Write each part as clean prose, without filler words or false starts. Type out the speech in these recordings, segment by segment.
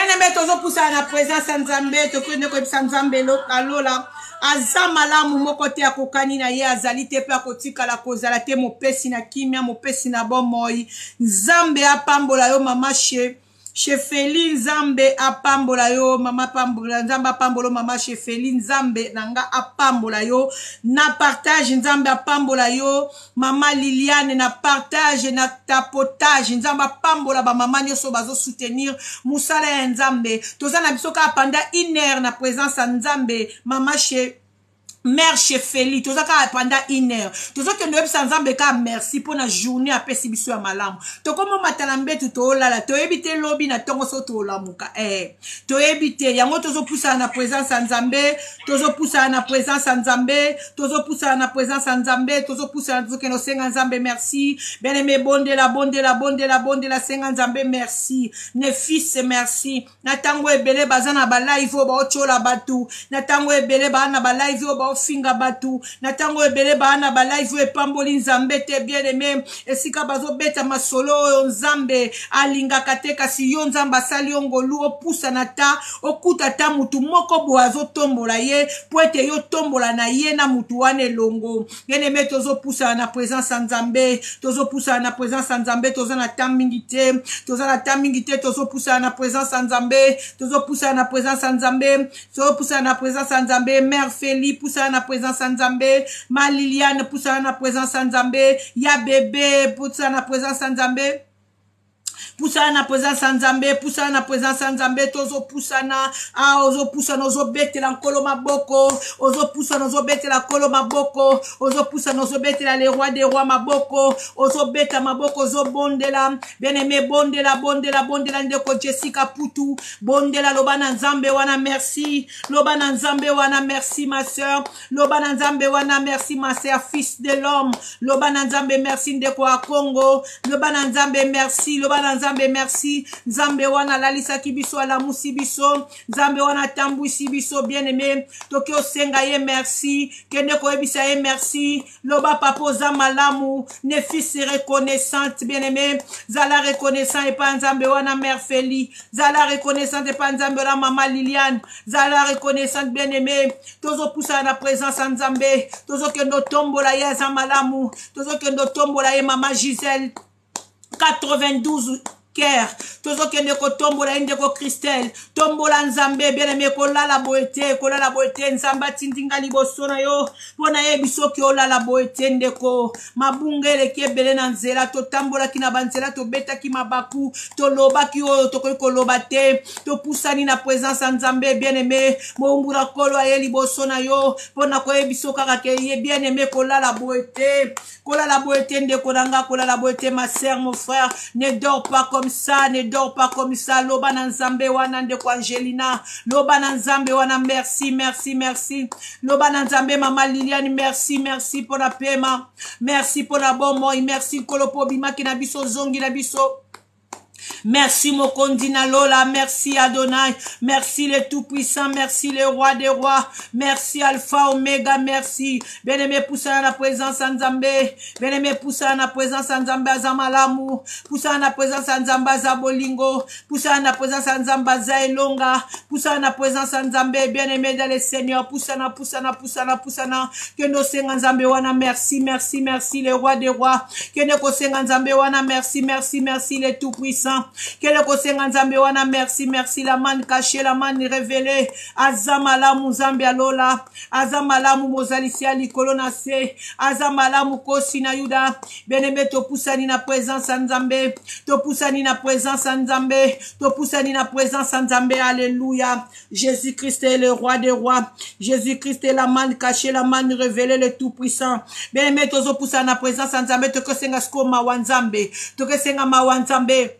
Bien aimé, tozopusana na présence ya Nzambe, tokende koyebisa Nzambe alola aza malamu, moko te akokani na ye, azali te mpe akotikala kozala te, mopesi na kimia, mopesi na bomoi. Nzambe apambola yo mama she Chefeli, Nzambe apambola yo mama, pambola Nzambe apambola yo mama Chefeli, Nzambe na nga apambola yo na partage, Nzambe apambola yo mama Liliane na partage na tapotage, Nzambe apambola bamama nyonso bazosoutenir mosala ya Nzambe. Toza na biso kaka pendant une heure na présence ya Nzambe, mama che mère Chefeli, toza kaka pendant une heure, tozokende oyebisa Nzambe kaka merci mpo na journée apesi biso ya malamu. Tokomomata na mbetu, toolala, toyebi te lobi na ntongo so toolamuka, toyebi te. Yango tozopusana na présence ya Nzambe, tozopusana na présence ya Nzambe, tozopusana na présence ya Nzambe, tozopusana, tozokende osenga Nzambe merci. Bien aimé, bondela, bondela, bondela, bondela, senga Nzambe merci, ne fils merci. Na ntango ebele baza na balive oyo baotyola bato, na ntango ebele baa na balive oyo baofinga bato, na ntango ebele baa na balive oyo epamboli Nzambe te. Bien aimé, esika bazobeta masolo oyo Nzambe alingaka te, kasi yo Nzambe asali yo ngolu, opusana ta okuta ta mutu moko boye azotombola ye, mpo ete yo tombola na ye na mutu wana elongo. Bien aimé, tozopusana na présence ya Nzambe, tozopusana na présence ya Nzambe, toza na temps mingi te, toza na temps mingi te, tozopusana na présence ya Nzambe, tozopusana na présence ya Nzambe, tozopusana na présence ya Nzambe. Mère Feli, pusana na présence ya Nzambe. Ma Liliane, pusana na présence ya Nzambe. Ya bebe, pusana na présence ya Nzambe, pusana na présence ya Nzambe, pusana na présence ya Nzambe. Tozopusana, a ozopusana, ozobetela Nkolo maboko, ozopusana, ozobetela Nkolo maboko, ozopusana, ozobetela le roi des rois maboko, ozobeta maboko, ozobondela. Bien aimé, bondela, bondela, bondela. Ndeko Jessica Putu, bondela, loba na Nzambe wana merci, loba na Nzambe wana merci. Ma sœur, loba na Nzambe wana merci. Ma sœur, fils de l'homme, loba na Nzambe merci. Ndeko ya Congo, loba na Nzambe merci, loba na Nzambe merci. Nzambe wana alalisaki biso, alamusi biso, Nzambe wana atambwisi biso. Bien aimé, toki osenga ye merci, kende koyebisa ye merci, loba: "Papa, oza malamu." Ne fils reconnaissante, bien aimé, zala reconnaissant epa Nzambe wana. Mère Feli, zala reconnaissante epa Nzambe wana. Mama Liliane, zala reconnaissante. Bien aimé, tozopusana na présence ya Nzambe, tozokende otombola ye, aza malamu, tozokende otombola ye. Mama Gisele 92 ker, tozokende kotombola ye. Ndeko Christelle, tombola Nzambe. Bien aimé, kolala boye te, kolala boye te. Nzambe atindi nga liboso na yo mpo nayebi soki olala boye te. Ndeko, mabunga eleki ebele na nzela, totambolaki na banzela, tobetaki mabaku, tolobaki oyo tokoki koloba te. Topusani na présence ya Nzambe. Bien aimé, mombula Nkolo aye liboso na yo mpo na koyebi so kaka ke ye. Bien aimé, kolala boye te, kolala boye te. Ndeko na nga, kolala boye te. Ma sœur, mon frère, ne dors pas comme ça, ne dors pas comme ça. Loba na Nzambe wana. Ndeko Angelina, loba na Nzambe wana merci, merci, merci. Loba na Nzambe. Mama Liliane, merci, merci mpona pema, merci mpona bomoi, merci Nkolo mpo obimaki na biso, ozongi na biso. Merci Mokonzi na lola, merci Adonai, merci le Tout-Puissant, merci le Roi des Rois, merci Alpha Omega, merci. Bien-aimé, pusana na présence ya Nzambe, bien-aimé, pusana na présence ya Nzambe, aza malamu, pusana na présence ya Nzambe, aza bolingo, pusana na présence ya Nzambe, aza elonga, pusana na présence ya Nzambe, bien-aimé dans le Seigneur, pusana, pusana, pusana, pusana, kende osenga Nzambe wana merci, merci, merci le Roi des Rois, kende kosenga Nzambe wana merci, merci, merci le Tout-Puissant, kende kosenga Nzambe wana merci, merci la manne cachée, la manne révélée, aza malamu. Nzambe alola aza malamu, mozalisi ya likolo na se aza malamu, kosi na Yuda. Bien-aimé, topusani na présence ya Nzambe, topusani na présence ya Nzambe, topusani na présence ya Nzambe. Alléluia! Jésus-Christ est le roi des rois, Jésus-Christ est la manne cachée, la manne révélée, le Tout-Puissant. Bien-aimé, tozopusana na présence ya Nzambe, tokosenga sikoyo mawa Nzambe, tokosenga mawa Nzambe.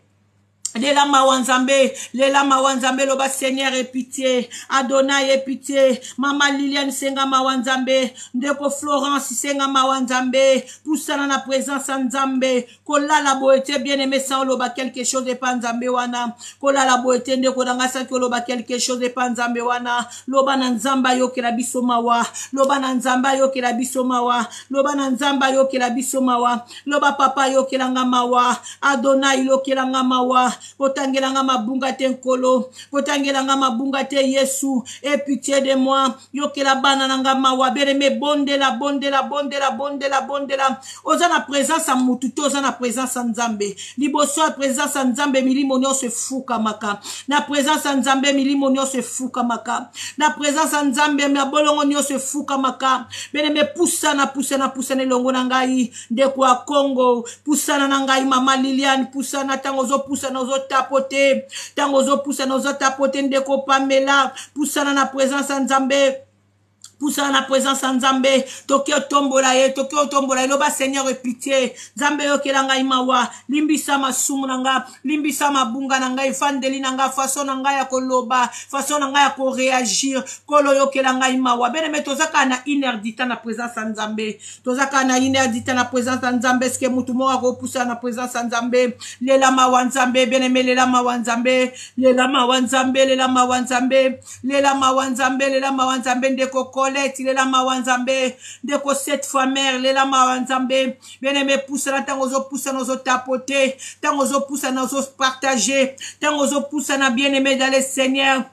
Lela mawa Nzambe, lela mawa Nzambe, loba: "Seigneur, aie pitié, Adonai, aie pitié." Mama Liliane, senga mawa Nzambe. Ndeko Florence, senga mawa Nzambe. Pusana na présence ya Nzambe. Kolala boye te, bien aimé, sans oloba quelque chose epa Nzambe wana. Kolala boye te, ndeko na ngai, soki oloba quelque chose epa Nzambe wana. Loba na Nzambe ayokela biso mawa, loba na Nzambe ayokela biso mawa, loba na Nzambe ayokela biso mawa. Loba: "Papa, ayokelanga mawa. Adonai, lokelanga mawa." Kotangela nga mabunga te Nkolo, kotangela nga mabunga te Yesu. Aie pitié de moi, yokela bana na nga mawa. Bien-aimé, bondela, bondela, bondela, bondela, bondela. Oza na présence ya mutu te, oza na présence ya Nzambe. Liboso ya présence ya Nzambe, milimo nyonso efukamaka. Na présence ya Nzambe, milimo nyonso efukamaka. Na présence ya Nzambe, mabolongo nyonso efukamaka. Bien-aimé, pusana, pusana, pusana elongo na ngai. Ndeko ya Congo, pusana na ngai. Mama Liliane, pusana. Ntango ozopusana, ozotapote. Ntango ozopusana, ozotapote. Ndeko Pamela, pusana na présence ya Nzambe, pusana na présence ya Nzambe. Toki otombola ye, toki otombola ye. Loba: Seigneur, pitié. Nzambe, yokela ngai mawa, limbisa masumu na nga, limbisa mabunga na ngai, efandeli na nga, façon na ngai ya koloba, façon na ngai ya koréagir. Kolo, yokela ngai mawa. Bien-aimé, toza kaka na une heure du temps na présence ya Nzambe, toza kaka na une heure du temps na présence ya Nzambe. Eske mutu moko akopusana na présence ya Nzambe? Lela mawa Nzambe, bien-aimé, lela mawa Nzambe, lela mawa Nzambe, lela mawa Nzambe, lela mawa Nzambe, lela mawa Nzambe. Ndeko Colette, lela mawa Nzambe. Ndeko Cette fois mère, lela mawa Nzambe. Bien-aimé, pusana. Ntango ozopusana, ozotapote. Ntango ozopusana, ozopartage. Ntango ozopusana, bien-aimé dans le Seigneur,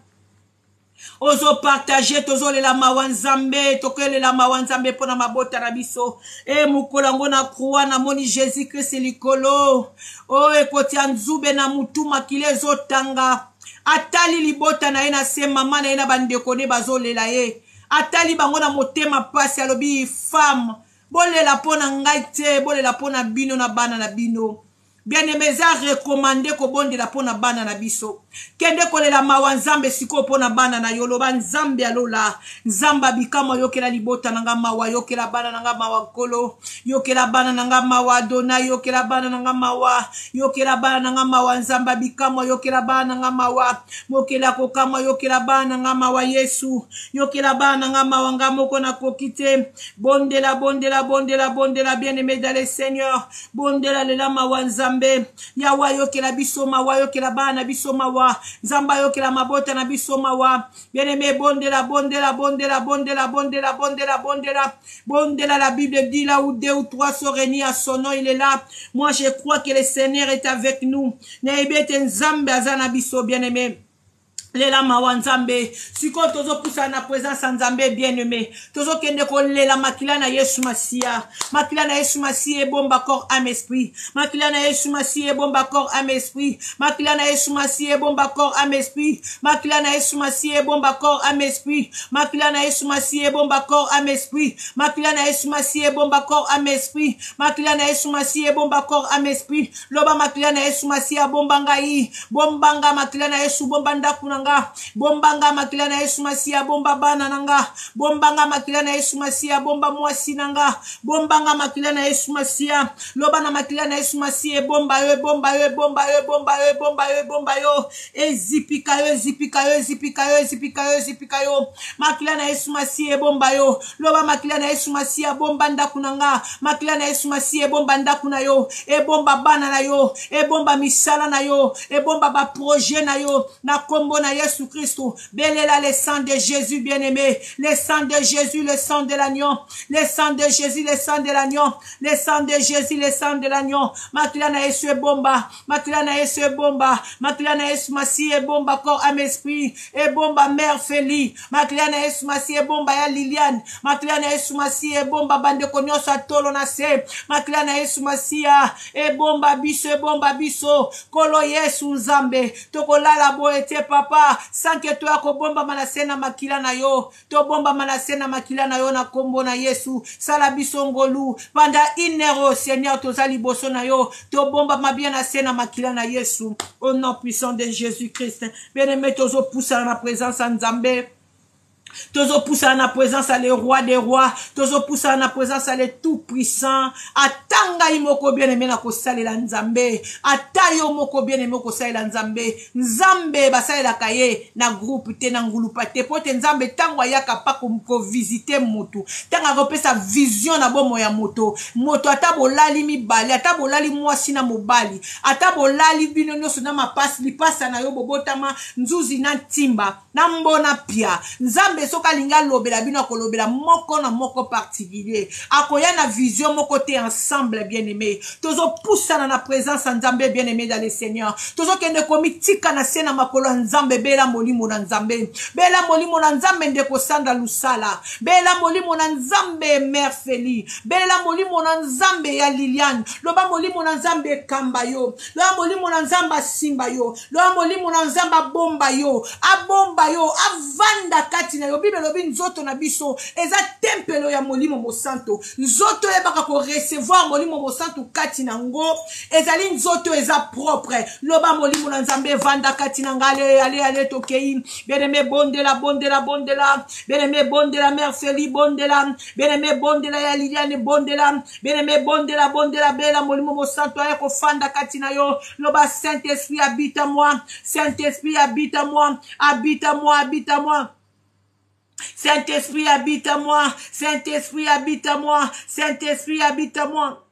ozopartage. Tozolela mawa Nzambe, tokoyelela mawa Nzambe mpo na mabota na biso. E mokolo yango na croix, namoni Jésus Christ likolo oyo ekotia nzube na mutu, makili ezotanga. Atali libota na ye na se, mama na ye na bandeko nde bazolela ye. Atali bango na motema pasi, alobi: "Femme, bolela mpo na ngai te, bolela mpo na bino na bana na bino." Bien-aimé, eza recommandé kobondela mpo na bana na biso. Kende kolela mawa Nzambe sikoyo mpo na bana na yo. Loba: Nzambe alola, Nzambe abikamwa, yokela libota na nga mawa, yokela bana na nga mawa. Nkolo, yokela bana na nga mawa. Dona, yokela bana na nga mawa, yokela bana na nga mawa. Nzambe abikamwa, yokela bana na nga mawa. Mokeli akokamwa, yokela bana na nga mawa. Yesu, yokela bana na nga mawa, nga moko nakoki te. Bondela, bondela, bondela, bondela. Bien aimé dans le Seigneur, bondela, lela mawa Nzambe. Yawe ayokela biso mawa, ayokela bana na biso mawa. Nzambe ayokela mabota na biso mawa. Bien aimé, bondela, bondela, bondela, bondela, bondela, bondela, bondela, bondela. La Bible dit: là où deux ou trois sont réunis à son nom, il est là. Moi, je crois que le Seigneur est avec nous. Nayebi ete Nzambe aza na biso. Bien aimé, lela mawa Nzambe. Sikoyo tozopusana na présence ya Nzambe. Bien aimé, tozokende kolela makila na Yesu Masiya. Makila na Yesu Masiya ebomba corps, âme, esprit. Makila na Yesu Masiya ebomba corps, âme, esprit. Makila na Yesu Masiya ebomba corps, âme, esprit. Makila na Yesu Masiya ebomba corps, âme, esprit. Makila na Yesu Masiya ebomba corps, âme, esprit. Makila na Yesu Masiya ebomba corps, âme, esprit. Makila na Yesu Masiya ebomba corps, âme, esprit. Loba: makila na Yesu Masiya, bomba ngai, bombanga. Makila na Yesu, bomba ndako na nga, bombanga. Makila na Yesu Masiya, bomba bana na nga, bombanga. Makila na Yesu Masiya, bomba mwasi na nga, bombanga. Makila na Yesu Masiya, loba na makila na Yesu Masiya ebomba yo, ebomba yo, ebomba yo, ebomba yo, ebomba yo, ebomba yo, ezipika yo, ezipika yo, ezipika yo, ezipika yo, ezipika yo. Makila na Yesu Masiya ebomba yo. Loba: makila na Yesu Masiya, bomba ndako na nga. Makila na Yesu Masiya ebomba ndako na yo, ebomba bana na yo, ebomba misala na yo, ebomba baprojet na yo, na kombo na Yesu Kristu. Belela le sang de Jésus, bien-aimé, le sang de Jésus, le sang de l'agneau, le sang de Jésus, le sang de l'agneau, le sang de Jésus, le sang de l'agneau. Makila na Yesu ebomba, makila na Yesu ebomba, makila na Yesu Masiya ebomba corps, âme, esprit, ebomba mère Feli. Makila na Yesu Masiya ebomba ya Liliane. Makila na Yesu Masiya ebomba bandeko nyonso ya tolo na se. Makila na Yesu Masiya ebomba biso, ebomba biso. Kolo Yesu Nzambe, tokolala boye te, papa, sans que toya kobombama na se na makila na yo. Tobombama na se na makila na yo, na nkombo na Yesu. Sala biso ngolu pendant une heure, Seigneur, toza liboso na yo. Tobombama bien na se na makila na Yesu, au nom puissant de Jésus Christ. Bien aimé, tozopusana na présence ya Nzambe, tozopusana na présence ya le Roi des rois, tozopusana na présence ya le Tout Puissant. Ata ngai moko, bien aimé, na kosalela Nzambe, ata yo moko, bien aimé, okosalela Nzambe. Nzambe basalelaka ye na groupe te, na ngulupa te, po te Nzambe ntango ayaka pa kovisite motu, ntango akopesa vision na bomoi ya moto, moto ata bolali mibale, ata bolali mwasi na mobali, ata bolali bino nyonso na mapasi lipasa na yo, bobotama nzuzi na ntimba na mbona pia, Nzambe. Nzambe soki alingi alobela bino, akolobela moko na moko particulier, akoya na vision moko te ensemble. Bien aimé, tozopusana na présence ya Nzambe. Bien aimé dans le Seigneur, tozokende komitika na se na makolo ya Nzambe. Bela molimo na Nzambe, bela molimo na Nzambe. Ndeko Sandra Lusala, bela molimo na Nzambe. Mère Feli, bela molimo na Nzambe. Ya Liliane, loba molimo na Nzambe ekamba yo, loba molimo na Nzambe asimba yo, loba molimo na Nzambe abomba yo, abomba yo, avanda kati na yo. Bible elobi nzoto na biso eza tempelo ya Molimo Mosantu. Nzoto oyebaka korecevoir Molimo Mosantu kati na ngo ezali nzoto eza propre. Loba molimo na Nzambe evanda kati na nga. Ale, ale, ale, tokei. Bien-aimé, bondela, bondela, bondela. Bien-aimé, bondela. Mère Feli, bondela. Bien-aimé, bondela. Ya Liliane, bondela. Bien-aimé, bondela, bondela, bela Molimo Mosantu aya kofanda kati na yo. Loba: Saint Esprit, habite moi. Saint Esprit, habite moi, habite moi, habite moi. Saint-Esprit, habite moi. Saint-Esprit, habite moi. Saint-Esprit, habite moi.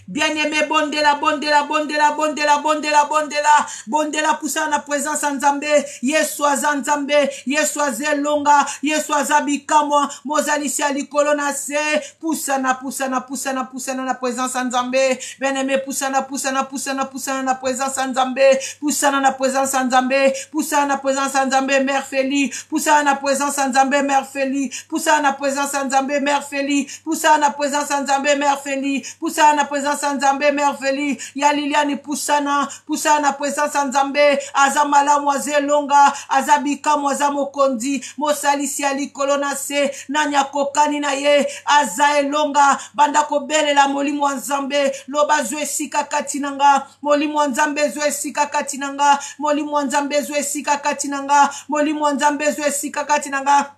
Bien-aimé, bondela, bondela, bondela, bondela, bondela, bondela, bondela. Pusana na présence ya Nzambe. Yesu aza Nzambe, Yesu aza elonga, Yesu aza bikamwa, mozalisi ya likolo na se. Pusana, pusana, pusana, pusana na présence ya Nzambe. Bien-aimé, pusana, pusana, pusana, pusana na présence ya Nzambe, pusana na présence ya Nzambe, pusana na présence ya Nzambe. Mère Feli, pusana na présence ya Nzambe. Mère Feli, pusana na présence ya Nzambe. Mère Feli, pusana na présence ya Nzambe. Mère Feli, pusana na présence ya Nzambe. Mère Feli, ya Liliani, pusana, pusana na présence ya Nzambe. Aza malamu, aza elonga, aza bikamwa, aza mokonzi, mosalisi ya likolo na se. Nani akokani na ye? Aza elonga. Banda kobelela molimo ya Nzambe. Loba: zwa esika kati na nga. Molimo ya Nzambe, ezwa esika kati na nga. Molimo ya Nzambe, ezwa esika kati na nga. Molimo ya Nzambe, ezwa esika kati na nga.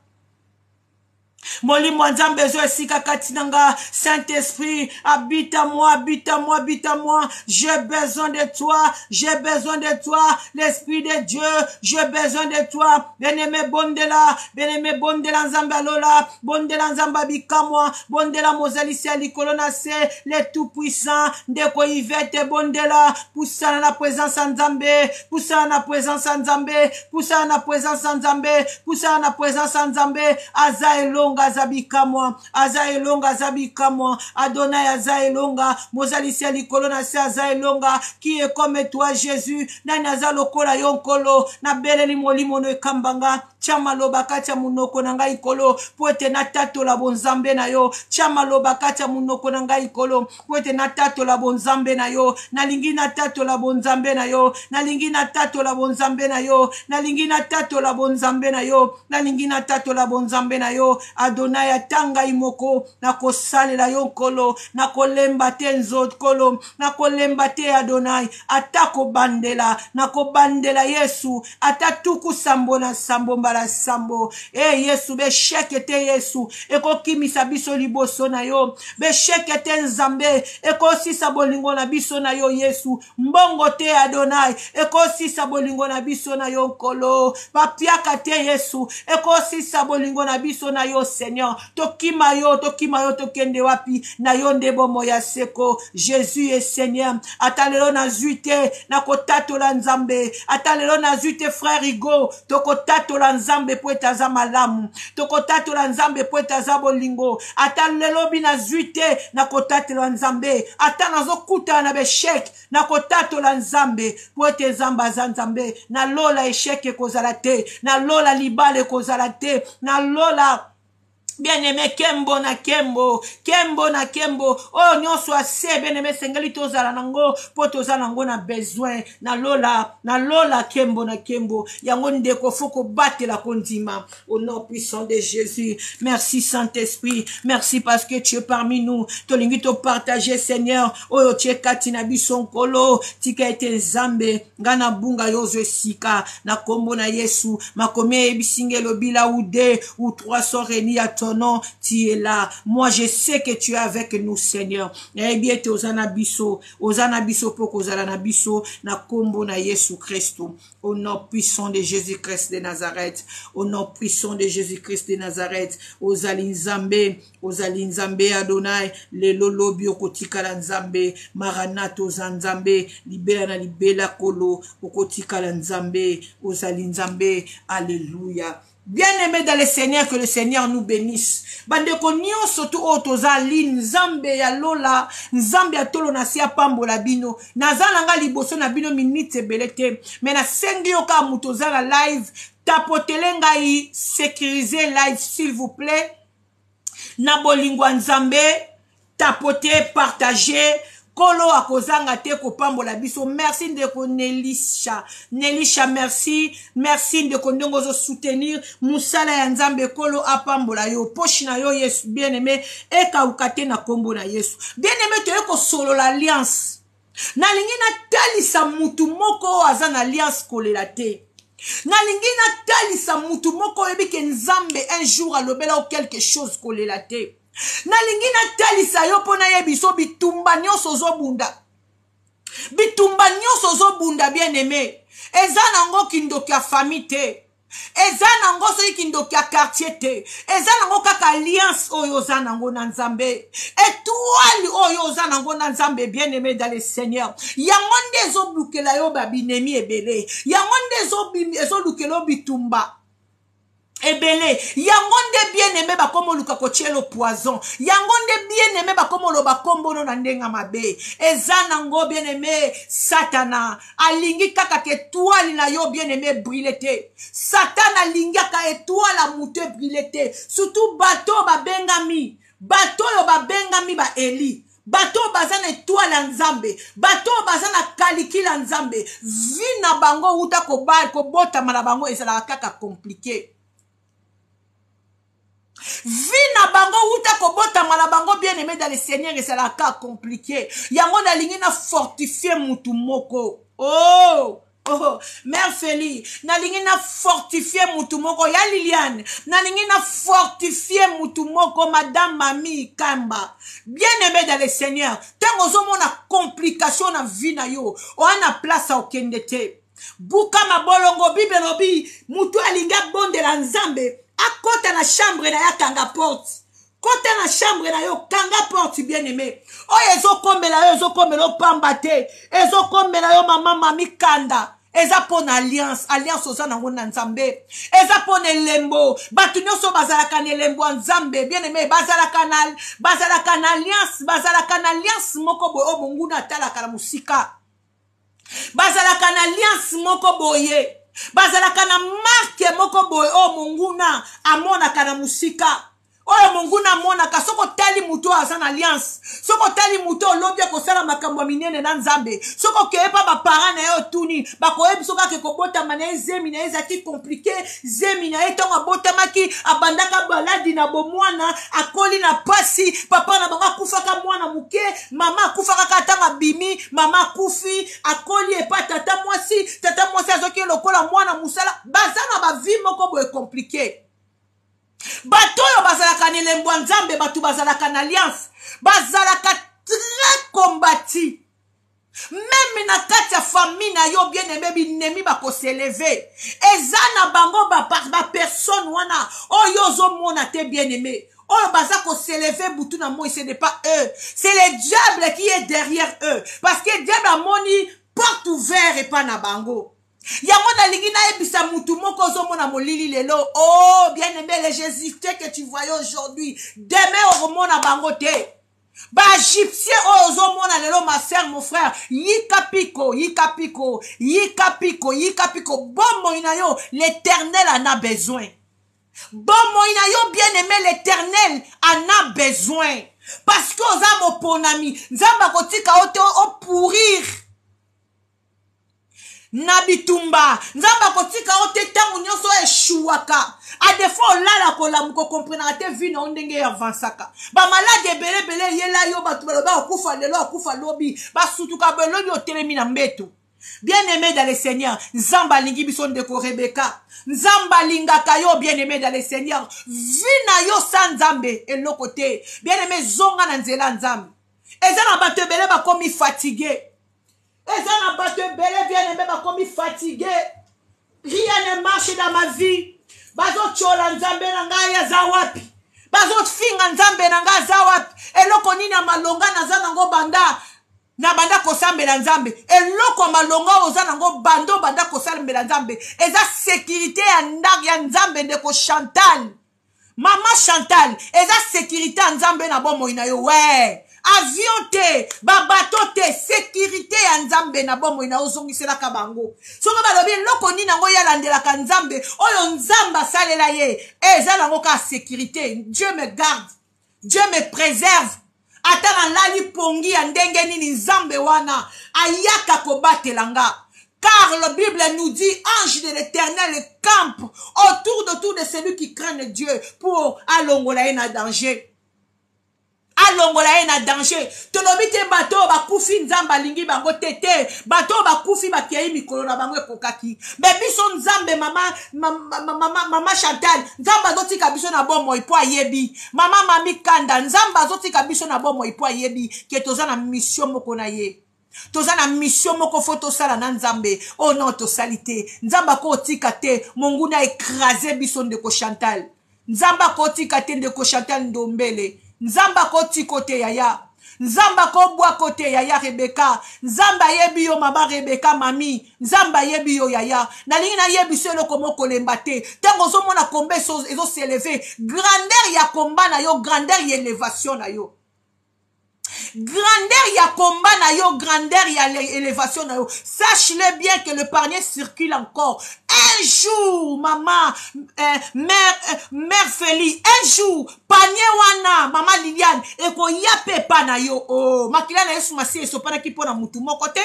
Molimo ya Nzambe, ezwa esika kati na nga. Saint Esprit, habite moi, habite moi, habite moi. J'ai besoin de toi, j'ai besoin de toi, l'Esprit de Dieu, j'ai besoin de toi. Bien-aimé, bondela. Bien-aimé, bondela Nzambe alola, bondela Nzambe abikamwa, bondela mozalisi ya likolo na se, le tout puissant. Ndeko Ivete, bondela. Pusana na présence ya Nzambe, pusana na présence ya Nzambe, pusana na présence ya Nzambe, pusana na présence ya Nzambe. Aza elonga, aza bikamwa, aza elonga, aza bikamwa. Adonai aza elonga, mozalisi ya likolo na se aza elonga. Qui est comme toi, Jésus? Nani aza lokola yo, Nkolo? Nabeleli molimo no ekambanga. Tia maloba kati ya monoko na ngai, Nkolo, mpo ete natatola bonzambe na yo. Tia maloba kati ya monoko na ngai, Nkolo, mpo ete natatola bonzambe na yo. Nalingi natatola bonzambe na yo, nalingi natatola bonzambe na yo, nalingi natatola bonzambe na yo, nalingi natatola bonzambe na yo, Adonai. Ata ngai moko nakosalela yo, Nkolo, nakolemba te. Nkolo, nakolemba te. Adonai, ata kobandela, nakobandela Yesu ata 77 mbala 7. E Yesu, baéchec te, Yesu, ekokimisa biso liboso na yo. Baéchec te, Nzambe, ekosisa bolingo na biso na yo, Yesu. Mbongo te, Adonai, ekosisa bolingo na biso na yo, Nkolo. Bapiaka te, Yesu, ekosisa bolingo na biso na yo, Seigneur. Tokima yo, tokima yo, tokende wapi? Na yo nde bomoi ya seko. Jésus est Seigneur. Ata lelo nazwi te, nakotatola Nzambe. Ata lelo nazwi te, frère Igo, tokotatola Nzambe po ete aza malamu. Tokotatola Nzambe po ete aza bolingo. Ata lelo bi nazwi te, nakotatola Nzambe. Ata nazokutana na baéchec, nakotatola Nzambe po ete Nzambe aza Nzambe. Na lola échec ekozala te, na lola libala ekozala te, na lola, bien-aimé, kembo na kembo, kembo na kembo. Oyo nyonso ase, bien-aimé, esengeli tozala nango mpo toza nango na besoin. Na lola, na lola, kembo na kembo. Yango, ndeko, faut kobatela kondima au nom puissant de Jésus. Merci, Saint-Esprit, merci parce que tu es parmi nous. Tolingi topartage, Seigneur, oyo tie kati na biso. Nkolo, tika ete Nzambe ngai nabunga, yo ozwa esika na nkombo na Yesu. Makomi eyebisi ngai, elobi: là où deux ou trois sont réunis à ton nom, tu es là. Moi, je sais que tu es avec nous, Seigneur. Nayebi ete oza na biso, oza na biso mpo kozala na biso na nkombo na Yesu Kristo. Au nom puissant de Jésus-Christ de Nazareth, au nom puissant de Jésus-Christ de Nazareth. Ozali Nzambe, ozali Nzambe. Adonai, lelo, lobi, okotikala Nzambe. Maranatha, oza Nzambe libela na libela. Kolo, okotikala Nzambe, ozali Nzambe. Alleluya. Bien-aimé dans le Seigneur, que le Seigneur nous bénisse. Bandeko nyonso tu oyo toza ligne, Nzambe ya lola, Nzambe ya tolo na si apambola bino. Naza na nga liboso na bino minutes ebele te, mais nasengi yo kaka moto oza na live, tapotele ngai, sécuriser live s'il vous plaît. Na bolingo ya Nzambe, tapote, partager, Kolo akozanga te kopambola biso. Merci ndeko Nelisha. Nelisha merci. Merci ndeko ndenge ozo soutenir musala ya Nzambe. Kolo apambola yo. Poche na yo Yesu bien-aimé ekauka te na kombo na Yesu. Bien-aimé toye kosolola alliance. Nalingi natalisa mutu moko oyo aza na alliance kolela te. Nalingi natalisa mutu moko oyebi ke Nzambe un jour alobela yo quelque chose kolela te. Nalingi natalisa yo mpo nayebiso bitumba nyonso ozobunda. Bitumba nyonso ozobunda bien-aimé eza nango kindoki ya famille te. Eza nango soki kindoki ya quartier te. Eza nango kaka alliance oyo oza nango na Nzambe. Étoile oyo oza nango na Nzambe, bien-aimé dans le Seigneur. Yango nde ezolukela yo ba binemi ebele. Yango nde ezolukela yo bitumba ebele. Yango nde bien-aimé bakoma oluka kotiela poison. Yango nde bien-aimé bakoma oloba kombono na ndenge mabe. Eza nango bien-aimé Satana alingi kaka ke étoile na yo bien-aimé brûle te. Satana alingi kaka étoile ya moto brûle te. Surtout bato babengami, bato oyo babengami ba Eli, bato oyo baza na étoile ya Nzambe, bato oyo baza na kalikila ya Nzambe, vie na bango wuta kobotama na bango ezalaka kaka compliqué. Vie na bango wuta kobotama na bango bien-aimé dans le Seigneur ezalaka compliqué. Yango nalingi na fortifier mutu moko. Oh, oh, Mère Feli, nalingi na fortifier mutu moko. Ya Liliane, nalingi na fortifier mutu moko, Madame Mami Kamba. Bien-aimé dans le Seigneur, tango ozomona complication na vie na yo, oa na place okende te. Buka mabolongo, Bible elobi, mutu alingi abondela Nzambe, akota na chambre na ye akanga porte. Kota na chambre na yo, kanga porte bien-aimé. Oyo ezokomela yo, ezokomela yo pamba te. Ezokomela yo mama Mami Kanda. Eza pona alliance, alliance oza nango na Nzambe. Eza pona elembo. Bato nyonso bazalaka na elembo ya Nzambe, bien-aimé, bazalaka na, bazalaka na alliance, bazalaka na alliance moko boye oyo monguna atalaka na mosika. Bazalaka na alliance moko boye. Bazalaka na marque moko boye oyo monguna amonaka na mosika. Oyo monguna amonaka, soki otali moto oyo aza na alliance, soki otali moto oyo olobi akosala makambo ya minene na Nzambe, soki okeye pa ba parents na ye otuni, bakoyebi soki ake kobotama na ye, zemi na ye ezalaki compliqué, zemi na ye ntango abotamaki abandaka baladi na bomwana, akoli na pasi, papa na bango akufaka mwana moke, mama akufaka kaka ntango abimi, mama akufi, akoli epa tata mwasi, tata mwasi azwaki ye lokola mwana mosala. Baza na ba vie moko boye compliqué. Bato oyo bazalaka na elembo ya Nzambe, bato bazalaka na alliance, bazalaka très combati. Même na kati ya famille na yo bien-aimé, binemi bako s'élever. Eza na bango ba, ba, ba personne wana oyo ozomona te bien-aimé. Oyo baza ko s'élever butu na moi, ce n'est pas eux. C'est le diable qui est derrière eux. Parce que diable amoni porte ouverte epa na bango. Yango nalingi nayebisa mutu moko ozomona molili lelo. Oh, bien-aimé, les Jésus que tu voyais aujourd'hui, demain okomona bango te. Ba Égyptiens oyo ozomona lelo, ma sœur, mon frère, yika piko, yika piko, yika piko, yika piko. Bomoi na yo, l'Éternel en a besoin. Bomoi na yo, bien-aimé, l'Éternel en a besoin. Parce que oza moponami, Nzambe akotika yo te o pourrir na bitumba. Nzambe akotika yo te ntango nyonso eshuwaka. A des fois olala kolamuka, okomprenaka te vie na yo ndenge avansaka. Ba malade ebele ebele eyela yo, bato baloba okufa lelo, akufa lobi, basutuka boye, lobi otelemi na mbeto. Bien-aimé dans le Seigneur, Nzambe alingi biso ndeko Rebecca. Nzambe alingaka yo, bien-aimé dans le Seigneur. Vie na yo sa Nzambe eloko te. Bien-aimé, zonga na nzela Nzambe. Eza na bato ebele bakomi fatigué. Eza na bato ebele bien-aimé bakomi fatigué. Rien ne marche dans ma vie. Bazotiola Nzambe na ngai aza wapi? Bazofinga Nzambe na ngai aza wapi? Eloko nini ya malonga naza nango banda? Na banda kosambela Nzambe, eloko ya malonga oyo oza nango banda obanda kosambela Nzambe eza securite ya ndako ya Nzambe. Ndeko Chantal, mama Chantal, eza securite ya Nzambe na bomoi na yo. We avion te, babato te, securite ya Nzambe na bomoi na yo. Ozongiselaka bango soki balobi eloko nini yango ye alandelaka Nzambe, oyo Nzambe asalela ye, eza nango kaka securite. Dieu me garde, Dieu me préserve. Ata nalali pongi ya ndenge nini, Nzambe wana ayaka kobatela nga. Car la Bible nous dit, ange de l'Éternel campe autour de tout de celui qui craint Dieu pour alongola ye na danger. Alongola ye na danger. Tolobi te bato oyo bakufi Nzambe alingi bango te. Te, bato oyo bakufi bakei, mikolo na bango ekokaki. Me biso Nzambe, mama, mama, mama, mama Chantal, Nzambe azotika biso na bomoi mpo ayebi. Mama Mami Kanda, Nzambe azotika biso na bomoi mpo ayebi ke toza na mission moko na ye. Toza na mission moko fo tosala na Nzambe. Oyo oh non, tosali te, Nzambe akotika te monguna écrase biso. Ndeko Chantal, Nzambe akotika te. Ndeko Chantal Ndombele, Nzambe akotiko te. Yaya, Nzambe akobwako te. Yaya Rebeka, Nzambe ayebi yo. Mama Rebeka, mami, Nzambe ayebi yo. Yaya, nalingi nayebi so eloko moko, kolemba te. Ntango ozomona komba ezos'élever, grandeur ya komba na yo, grandeur ya élévation na yo, grandeur ya combat na yo, grandeur ya élévation na yo, sache-le bien que le panier circule encore un jour. Mama mère, mère Feli, un jour panier wana, mama Liliane, ekoya mpe epa na yo. Oh, makila na Yesu Masiya esopanaki mpo na mutu moko te.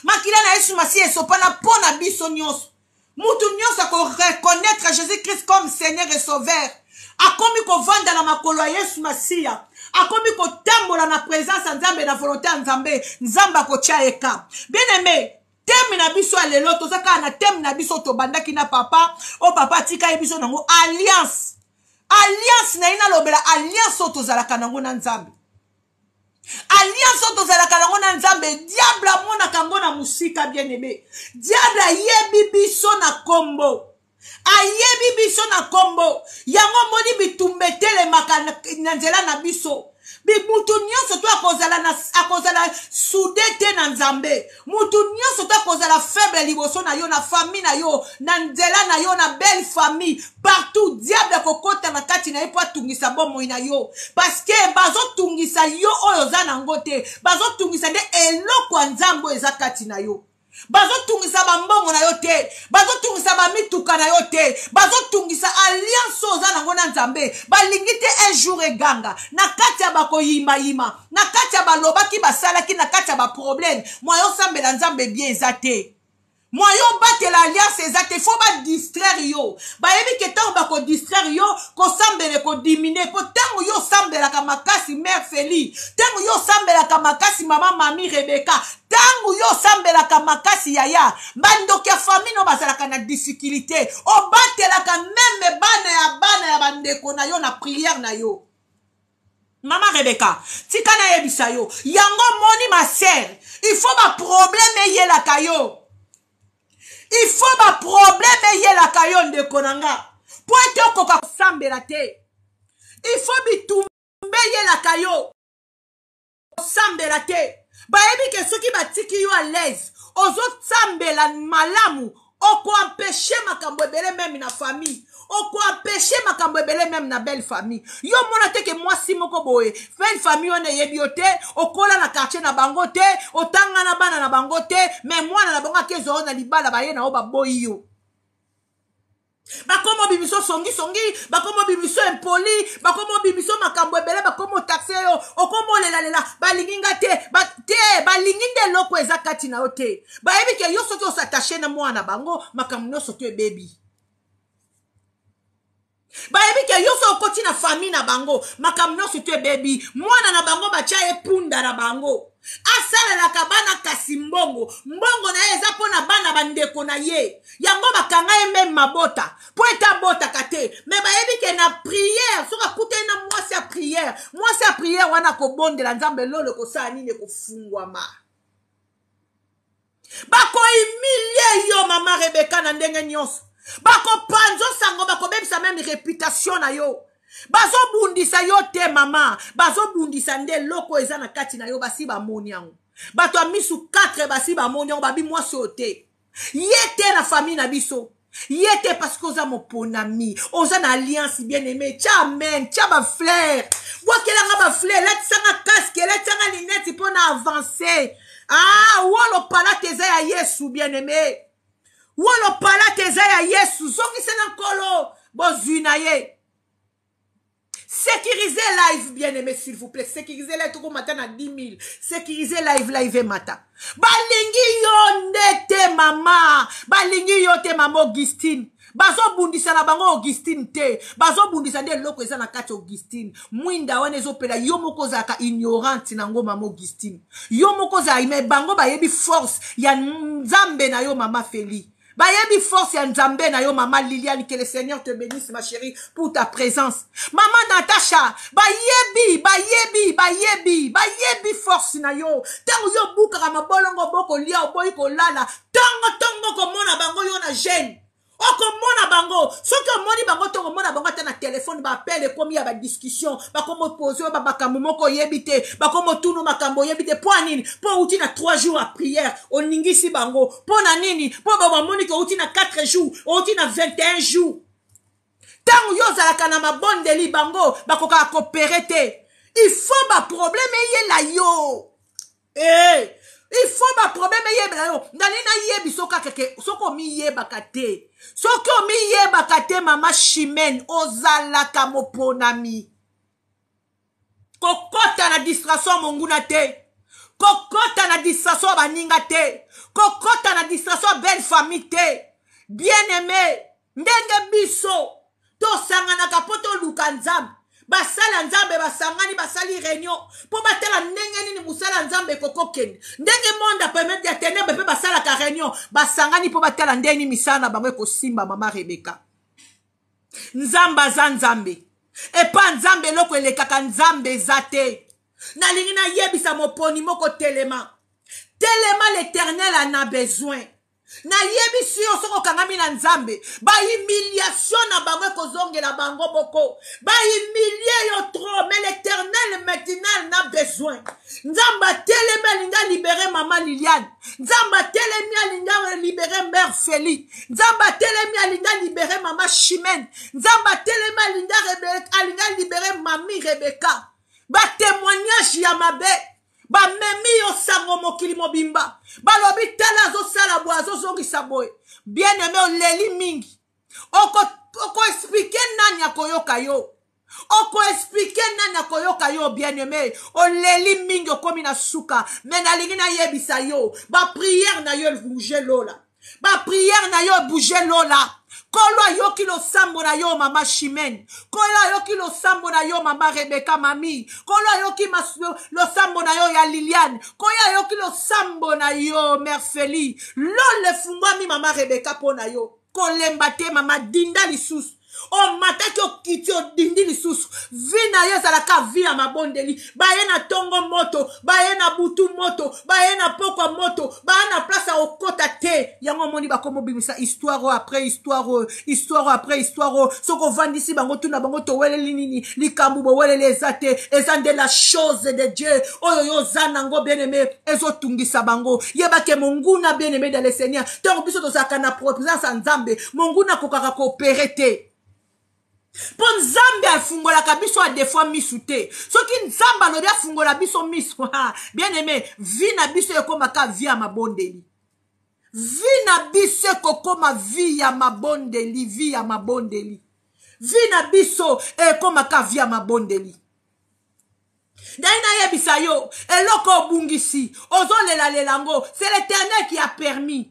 Makila na Yesu Masiya esopana mpo na biso nyonso. Mutu nyonso akoreconnaître Jésus Christ comme Seigneur et Sauveur, akomi kovanda na makolo ya Yesu Masiya, akomi kotambola na présence ya Nzambe, na volonté ya Nzambe, Nzambe akotia ye ka. Bien aimé, thème na biso ya lelo, toza kaka na thème na biso tobandaki na papa oyo papa atika ye biso nango, alliance. Alliance na ye, nalobela alliance oyo tozalaka nango na Nzambe. Alliance oyo tozalaka nango na Nzambe, diable amonaka yango na mosika. Bien aimé, diable ayebi biso na kombo, ayebi biso na kombo. Yango omoni bitumba etelemaka na nzela na biso. Mutu nyonso to akozala soudé te na Nzambe. Mutu nyonso to akozala faible liboso na yo, na famille na yo, na nzela na yo, na belle famille, partout diable akokɔta na kati na ye mpo atungisa bomoi na yo, parce que bazotungisa yo oyo oza nango te, bazotungisa nde eloko ya Nzambe oyo eza kati na yo. Bazotungisa bambongo na yo te, bazotungisa bamituka na yo te, bazotungisa alliance oyo oza nango na Nzambe. Balingi te un jour eganga na kati ya bakoyimayima, na kati ya balobaki basalaki, na kati ya baproblème. Moyo osambela Nzambe bien eza te, moyo obatela alliance eza te. Fo badistraire yo. Bayebi ke ntango bakodistraire yo, kosambela ekodiminuer. Mpo ntango yo osambelaka makasi, mère Feli, ntango yo osambelaka makasi, mama mami Rebeka, ntango yo osambelaka makasi, yaya, bandoki ya famille no bazalaka na difficulté. Obatelaka même bana ya bana ya bandeko na yo na prière na yo. Mama Rebeka, tika nayebisa yo yango. Moni, ma sœur, il faut baproblème eyelaka yo, il faut baproblème eyelaka yo, ndeko na nga, mpo ete okoka kosambela te. Il faut bitumba eyelaka yo, osambela te. Bayebi ke soki batiki yo à l'aise, ozosambela malamu, okoempêcher makambo ebele même na famille, okoempêcher makambo ebele même na belle famille. Yo mona te ke mwasi moko boye, belle famille wana eyebi yo te, okola na quartier na bango te, otanga na bana na bango te, mais mwana na bango akezwa yo na libala, baye na yo, baboyi yo, bakoma obimiso songisongi, bakoma obimiso impoli, bakoma obimiso makambo ebele, bakoma otaxer yo, okoma olelalela: "Balingi nga te." Ba, te, balingi nde eloko eza kati na yo te. Bayebi ke yo soki os'attacher na mwana bango, makambo nyonso to ebebi. Bayebi ke yo so okoti na famille na bango, makambo nyonso to ebebi. Mwana na bango batya ye punda na bango, asalelaka bana, kasi mbongo, mbongo na ye eza mpo na bana bandeko na ye. Yango bakanga ye même mabota mpo ete abotaka te. Mais bayebi ke na prière, soki akutani na mwasi ya prière, mwasi ya prière wana akobondela Nzambe, lolo ekosala nini? Ekofungwama. Bakohumilier yo, mama Rebeka, na ndenge nyonso. Bakopanza sango, bakobebisa même réputation na yo. Bazobundisa yo te, mama, bazobundisa nde eloko eza na kati na yo. Basi bamoni yango. Bato ya misu 4 basi bamoni yango, babi mwasi oyo te, ye te na famille na biso, ye te, parce que oza moponami, oza na alliance. Bien aimé, tia amen, tia bafleur, bwakelanga bafleur, elatisanga casque, elatisanga lineti mpo na avance. Ah, wolo palate eza ya Yesu. Bien aimé, wolo palate eza ya Yesu. Zongisa na Nkolo bozwi na ye. Sécurisez live, bien aimé, s'il vous plaît. Sécurisez live, tokomata na 10 000. Sécurisez live, live emata. Balingi yo nde te mama, balingi yo te mama Augustine. Bazobundisa na bango Augustine te, bazobundisa nde eloko eza na kati. Augustine, mwinda wana ezopela, yo moko ozalaka ignorante nango. Mama Augustine, yo moko ozala, me bango bayebi force ya Nzambe na yo. Mama Feli, bayebi force ya Nzambe na yo. Mama Liliane, que le Seigneur te bénisse, ma chérie, pour ta présence. Mama Natasha, bayebi, bayebi, bayebi, bayebi force na yo. Ntango yo obukaka mabolongo, bokolia, oboyi kolala, ntongo ntongo komona bango yo na jeune, okomona bango. Soki omoni bango to okomona bango ata na telefone, baappel ekomi ya badiscussion, bakomopose oyo bamakambo moko oyebi te, bakomotunu makambo oyebi te. Mpo nini? Mpo outi na 3 jours ya prière, oningisi bango. Mpo na nini? Mpo bamoni ke outi na 4 jours, outi na 21 jours. Ntango yo ozalaka na mabondeli, bango bakokaka kopere te. Il faut baproblème eyela yo. Hey, il faut baproblème eyebela yo. Ndani nayebi so kaka ke soki omiyebaka te, soki omiyebaka te, mama Chimene, ozalaka moponami. Kokɔta na distraction monguna te, kokɔta na distraction ya baninga te, kokɔta na distraction ya belle famille te. Bien aimé, ndenge biso tosanganaka mpo toluka Nzambe, basala ya Nzambe basangani, basali réunion mpo batala ndenge nini mosala ya Nzambe ekokokende. Ndenge monde ya ténèbre mpe basalaka réunion, basangani mpo batala ndenge nini misala na bango ekosimba. Mama Rebeka, Nzambe aza Nzambe. Epa Nzambe eloko elekaka Nzambe eza te. Nalingi nayebisa moponi moko: telema, telema, l'Éternel en a besoin. Nayebisi yo, soki okangami na Nzambe, bahumiliation na bango ekozongela bango moko. Bahumilie yo trop, mais l'Éternel maintenant na besoin. Nzambe atelemi, alingi alibere mama Liliane. Nzambe atelemi, alingi alibere mare Feli. Nzambe atelemi, alingi alibere mama Chimene. Nzambe atelemi, alingi alibere mami Rebeka. Batémoignage ya mabe bamemi yo sango mokili mobimba, balobi: "Tala, azosala boye, azozongisa boye." Bien aimé, oleli mingi, okoexpliquer nani akoyoka yo? Okoexpliquer nani akoyoka yo? Bien aimé, oleli mingi, okomi na suka, me nalingi nayebisa yo, baprière na yo ebouge lola, baprière na yo ebouge lola. Kolo ayoki losambo na yo, mama Chimene. Kolo ayoki losambo na yo, mama Rebeka, mami. Kolo ayoki losambo na yo ya Liliane. Kolo ayoki losambo na yo, mare Feli. Lola efungwami, mama Rebeka, mpo na yo. Kolemba te, mama, dinda lisusu. Omataki, okiti, odindi lisusu. Vie na yo ezalaka vie ya mabondeli. Baye na ntongo moto, baye na butu moto, baye na pokwa moto, baya na place ya kokota te. Yango omoni bakomobimisa histoire oyo après histoire oyo, histoire oyo après histoire oyo. Soki ovandisi bango, tuna bango: "Toweleli nini?" Likambo boweleli eza te, eza nde la chose de Dieu oyo yo oza nango. Bien aimé, ezotungisa bango. Yebake monguna, bien aimé dans le Seigneur, ntango biso tozalaka na présence ya Nzambe, monguna akokaka koopérer te, mpo Nzambe afungolaka biso a des fois misu te. Soki Nzambe alobi afungola biso misu, bien aimé, vie na biso ekomaka vie ya mabondeli. Vie na biso ekokoma vie ya mabondeli, vie ya mabondeli. Vie na biso ekomaka vie ya mabondeli. Ndai nayebisa yo, eloko obungisi, ozolelalela yango, c'est l'Éternel qui a permis.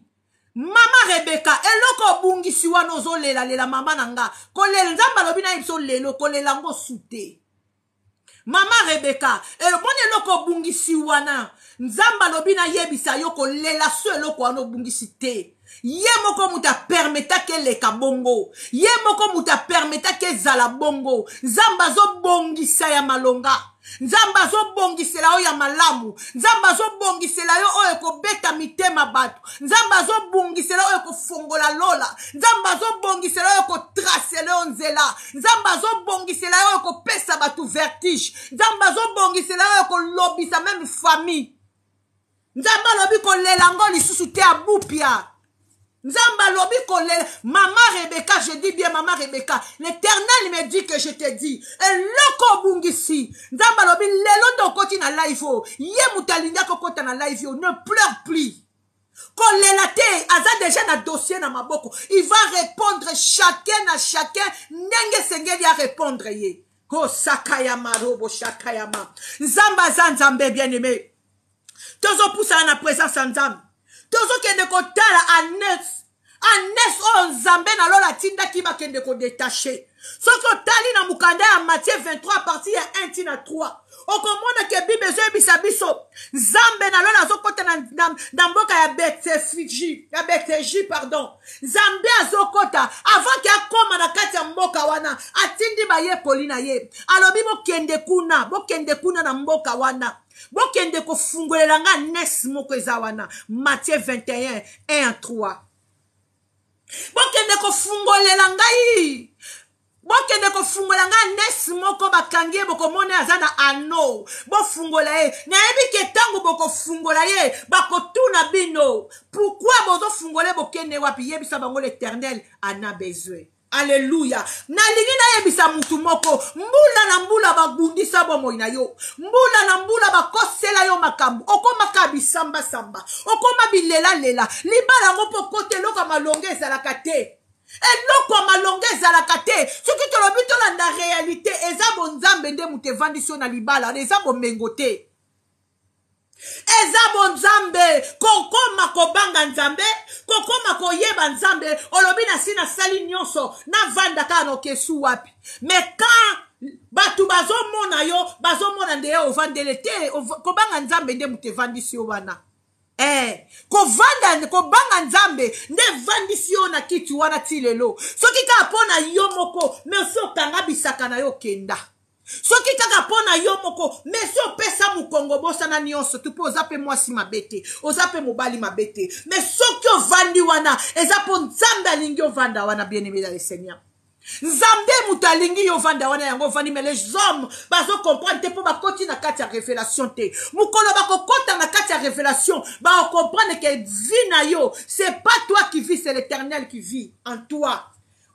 Mama Rebeka, eloko obungisi wana ozolelalela, mama na nga, kolela, Nzambe alobi na ye biso lelo, kolela yango su te. Mama Rebeka, omoni eloko obungisi wana, Nzambe alobi nayebisa yo, kolela so eloko wana obungisi te. Ye moko moto apermetaki eleka bongo, ye moko moto apermetaki ezala bongo. Nzambe azobongisa ya malonga, Nzambe azobongisela yo ya malamu, Nzambe azobongisela yo oyo ekobeta mitema bato, Nzambe azobongisela oyo ekofongola lola, Nzambe azobongisela oyo ekotracela yo nzela, Nzambe azobongisela yo oyo ekopesa bato vertige, Nzambe azobongisela oyo ekolobisa même famille. Nzambe alobi kolela yango lisusu te abupia. Nzambe alobi kolela. Mama Rebecca, je dis bien mama Rebecca, l'Éternel me dit que je te dis, eloko obungisi. Nzambe alobi lelo nde okoti na live oyo. Ye moto alingi akokota na live oyo, ne pleure plus. Kolela te, aza deja na dossier na maboko. Il va répondre chacun na chacun ndenge esengeli a répondre ye. Kosakayama robo shakayama. Nzambe aza Nzambe bien aimé. Tozopusana na présence ya Nzambe. Tozokende kotala anes anes oyo Nzambe na lola atindaki bakende kodetache. Soki otali na mokanda ya Matthieu 23 partir ya 1 ti na 3, okomona ke Bible ezoyebisa biso Nzambe na lola azokota na, na, na mboka ya Bethfegi, ya Bethegi pardon. Nzambe azokota avant ke akoma na kati ya mboka wana, atindi bayekoli na ye, alobi bokende kuna, bokende kuna na mboka wana, bokende kofungolela nga nes moko eza wana. Matthieu 21 1 3. Bokende kofungolela ngai, bokende kofungola ngai nes moko bakangi ye, bokomona aza na ano, bofungola ye. Nayebi ke ntango bokofungola ye bakotuna bino pourquoi bozofungola ye, bokende wapi? Yebisa bango l'Éternel en a besoin. Alleluia. Nalingi nayebisa mutu moko, mbula na mbula babundisa bomoi na yo, mbula na mbula bakosela yo makambo, okomaka bisambasamba, okoma bilelalela, libala yango mpo okota eloko ya malonga ezalaka te. Eloko ya malonga ezalaka te. Soki tolobi tolanda realite, eza bonzambe nde moto evandisi yo na libala, eza bomengo te. Eza bonzambe. Kokoma kobanga Nzambe, kokoma koyeba Nzambe. Olobi nasi nasali nyonso, navanda kaka na okesu wapi? Mais quand bato bazomona yo, bazomona nde ovandele te. Kobanga Nzambe nde moto evandisi yo wana. Kovanda, kobanga Nzambe nde evandisi yo na kiti wana ti lelo. Soki kaka mpo na yo moko, mais osi okanga bisaka na yo okenda. Soki kaka mpo na yo moko, mais si opesa mokongo, bosana nyonso tu, mpo oza mpe mwasi mabe te, oza mpe mobali mabe te. Mais soki ovandi wana, eza mpo Nzambe alingi ovanda wana, bien-aimé dans le Seigneur. Nzambe moto alingi yo ovanda wana, yango ovandi. Mais les hommes bazo comprendre te, mpo bakoti na kati ya révélation te. Mokolo bakokota na kati ya révélation, bako comprendre que vie na yo, c'est pas toi qui vis, c'est l'Éternel qui vit en toi.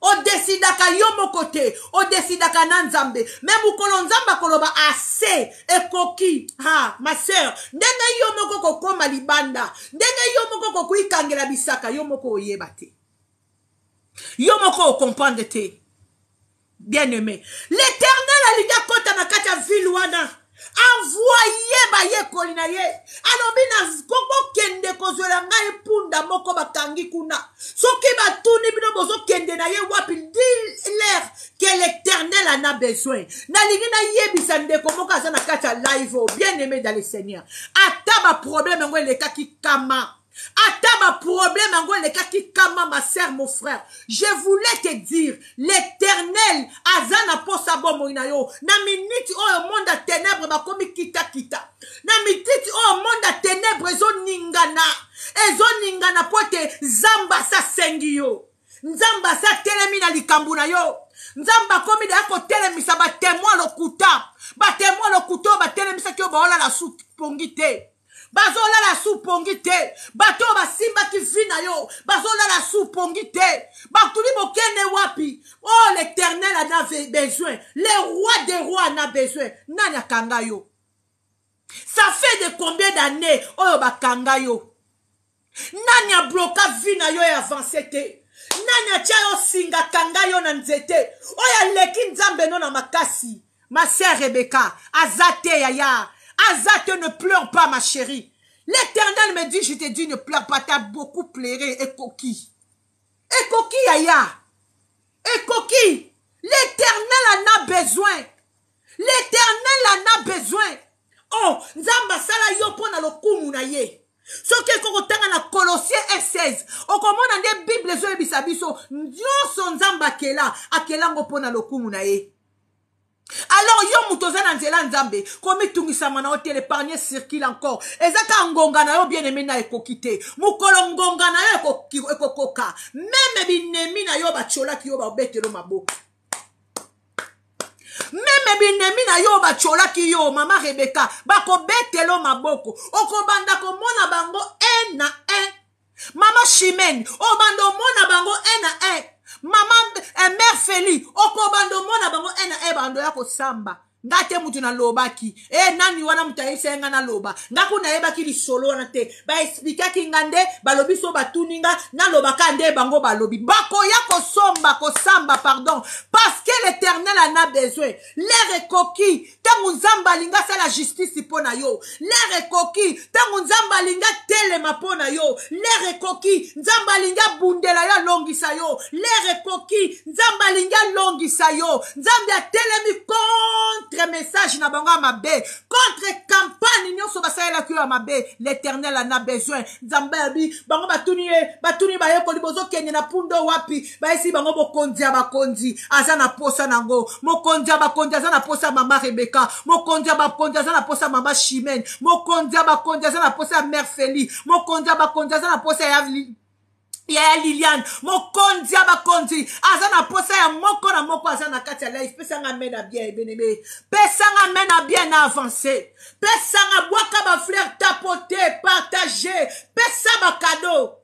Odesidaka yo moko te, odesidaka na Nzambe. Me mokolo Nzambe akoloba ase ekoki, ha ma sœur, ndenge yo moko kokoma libanda, ndenge yo moko kokuikangela bisaka, yo moko oyeba te, yo moko okomprendre te. Bien-aimé, l'Éternel alingi akota na kati ya ville wana, envoye bayekoli na ye, alobi na bokende kozwela ngai mpunda moko bakangi kuna. Soki batuni bino bozokende na ye wapi, dis-leur que l'Éternel en a besoin. Nalingi nayebisa ndeko moko aza na kati ya live oyo, bien-aimé dans le Seigneur, ata ba problème yango elekaki kama, ata ba problème yango elekaki kama, ma sœur, mon frère, je voulais te dire, l'Éternel aza na posa bomoi na yo. Na minute oyo monde ya ténèbre bakomi kita-kita, na minute oyo monde ya ténèbre ezoningana, ezoningana po ete Nzambe asasengi yo, Nzambe asatelemi na likambo na yo. Nzambe akomi deya kotelemisa batemoin lokuta, batemoin lokuta oyo batelemisaki yo, baolala su pongi te, bazolala su pongi te. Bato oyo basimbaki vi na yo bazolala su pongi te. Batuli bokende wapi? Oh, l'Éternel en a besoin, le roi des rois en a besoin. Nani akanga yo? Ça fait de combien d'années oyo bakanga yo? Nani abloka vi na yo e avance te? Nani atia yo singa, kanga yo na nzete oyo aleki Nzambe no na makasi? Ma sœur Rebecca, aza te yaya, aza te, ne pleure pas ma chérie. L'Éternel me dit, je te dis, ne pleure pas, t'as beaucoup pleuré, ekoki. Ekoki yaya, ekoki. L'Éternel en a besoin. L'Éternel en a besoin. Oh, Nzambe asala yo mpo na lokumu na ye. Soki ekoki kotanga na Colossiens 1:16, okomona nde Bible ezoyebisa biso nyonso Nzambe akela, akela yango mpo na lokumu na ye. Alors yo moto oza na nzela Nzambe, komitungisama na yo te, l'épargne circule encore. Eza kaka ngonga na yo, bien aimé, na ekoki te. Mokolo ngonga na yo ekokoka, meme binemi na yo batiolaki yo, babetelo maboko. Meme binemi Baennemi na yo batyolaki yo, mama Rebeka, bakobetelo maboko. Okobanda komona bango un na un. Mama Chimene, obanda omona bango un na un. Mama eh, mère Feli, okobanda omona bango un na un, bando ya kosamba. Nga te mutu nalobaki e eh, nani wana mutu ayebisaki nga naloba? Nga kuna nayebaki lisolo wana te, baexplikaki nga nde balobi so batuni nga nalobaka nde bango balobi bakoya kosomba kosamba, pardon, parce que l'Éternel en a besoin. L'heure ekoki ntango Nzambe alingi asala justice mpo na yo. L'heure ekoki ntango Nzambe alingi atelema mpo na yo. L'heure ekoki Nzambe alingi abundela yo, alongisa yo. L'heure ekoki Nzambe alingi alongisa yo. Nzambe atelemi contre message na bango ya mabe, contre campagne nyonso basalelaki yo ya mabe. L'Éternel en a besoin. Nzambe abi bango batuni ye, batuni bayekoli, bozokende na pundo wapi? Bayesi bango, mokonzi ya bakonzi aza na posa nango. Mokonzi ya bakonzi aza na posa mama Rebeka. Mokonzi ya bakonzi aza na posa mama Chimene. Mokonzi ya bakonzi aza na posa ya mère Feli. Mokonzi ya bakonzi aza na posa ya ya Liliane. Mokonzi ya bakonzi aza na posa ya moko na moko aza na kati ya live. Pesanga amen na bien, bien-aimé. Pesanga amen na bien na avancé. Pesanga, bwaka ba fleur, tapote, partage, pesa ba cadeau.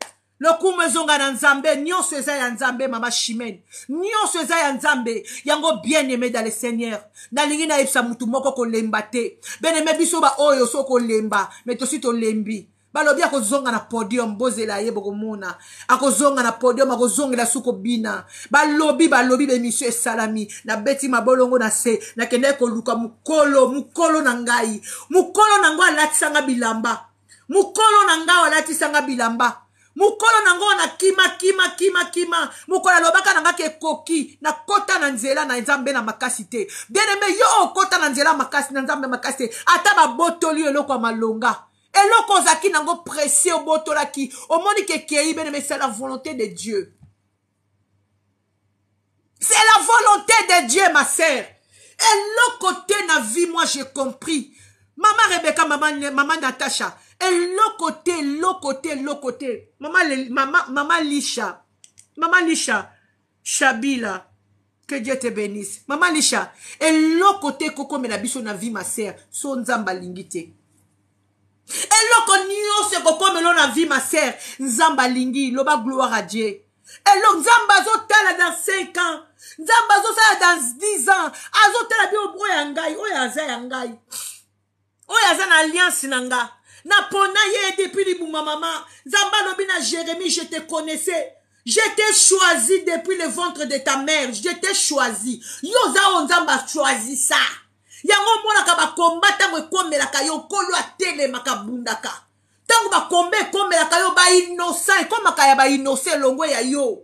Lokumu ezonga na Nzambe, nyonso eza ya Nzambe, mama Chimene, nyonso eza ya Nzambe. Yango, bien aimé dans le Seigneur, nalingi nayebisa mutu moko, kolemba te. Bien aimé, biso ba oyo so kolemba, mais tosi tolembi. Balobi akozonga na podium, bozela ye, bokomona akozonga na podium, akozongela su kobina. Balobi, balobi bemission esalami, nabeti mabolongo na se, nakendaki koluka mokolo, mokolo na ngai, mokolo na ngo alatisanga bilamba, mokolo na ngai alatisanga bilamba, mokolo na ngo nakima kima kima kima. Mokolo alobaka na nga ke ekoki, nakota na nzela na Nzambe na makasi te. Bien aimé, yo okota na nzela makasi na Nzambe makasi te, ata babotoli yo eloko ya malonga, eloko ozalaki nango précieux, obotolaki, omoni ke ekei. Bien aimé, c'est la volonté de Dieu, c'est la volonté de Dieu, ma sœur. Eloko te na vie, moi j'ai compris, mama Rebecca, mama, mama Natacha, eloko te, eloko te, eloko te. Mama, mama, mama Lisha, mama Lisha Shabila, que Dieu te bénisse. Mama Lisha, eloko te ekokomela biso na vie, ma sœur, so Nzambe alingi te. Eloko nyonso ekokomela na vie, ma sœur, Nzambe alingi. Loba gloire à Dieu. Eloko Nzambe azotala dans 5 ans, Nzambe azosala dans 10 ans, azotala bi oyo ya ngai, oyo aza ya ngai, oyo aza na alliance na nga, napona ye depuis libuma. Mama, Nzambe alobi na Jérémie: je te connaissais, je t'ai choisi depuis le ventre de ta mère, je t'ai choisi. Yo oza oyo Nzambe achoisisa. Yango omonaka bakomba ntango ekomelaka yo, Nkolo atelemaka, abundaka. Ntango bakomba ekomelaka yo, bainnocent ekomaka ya bainnocent elongwe ya yo.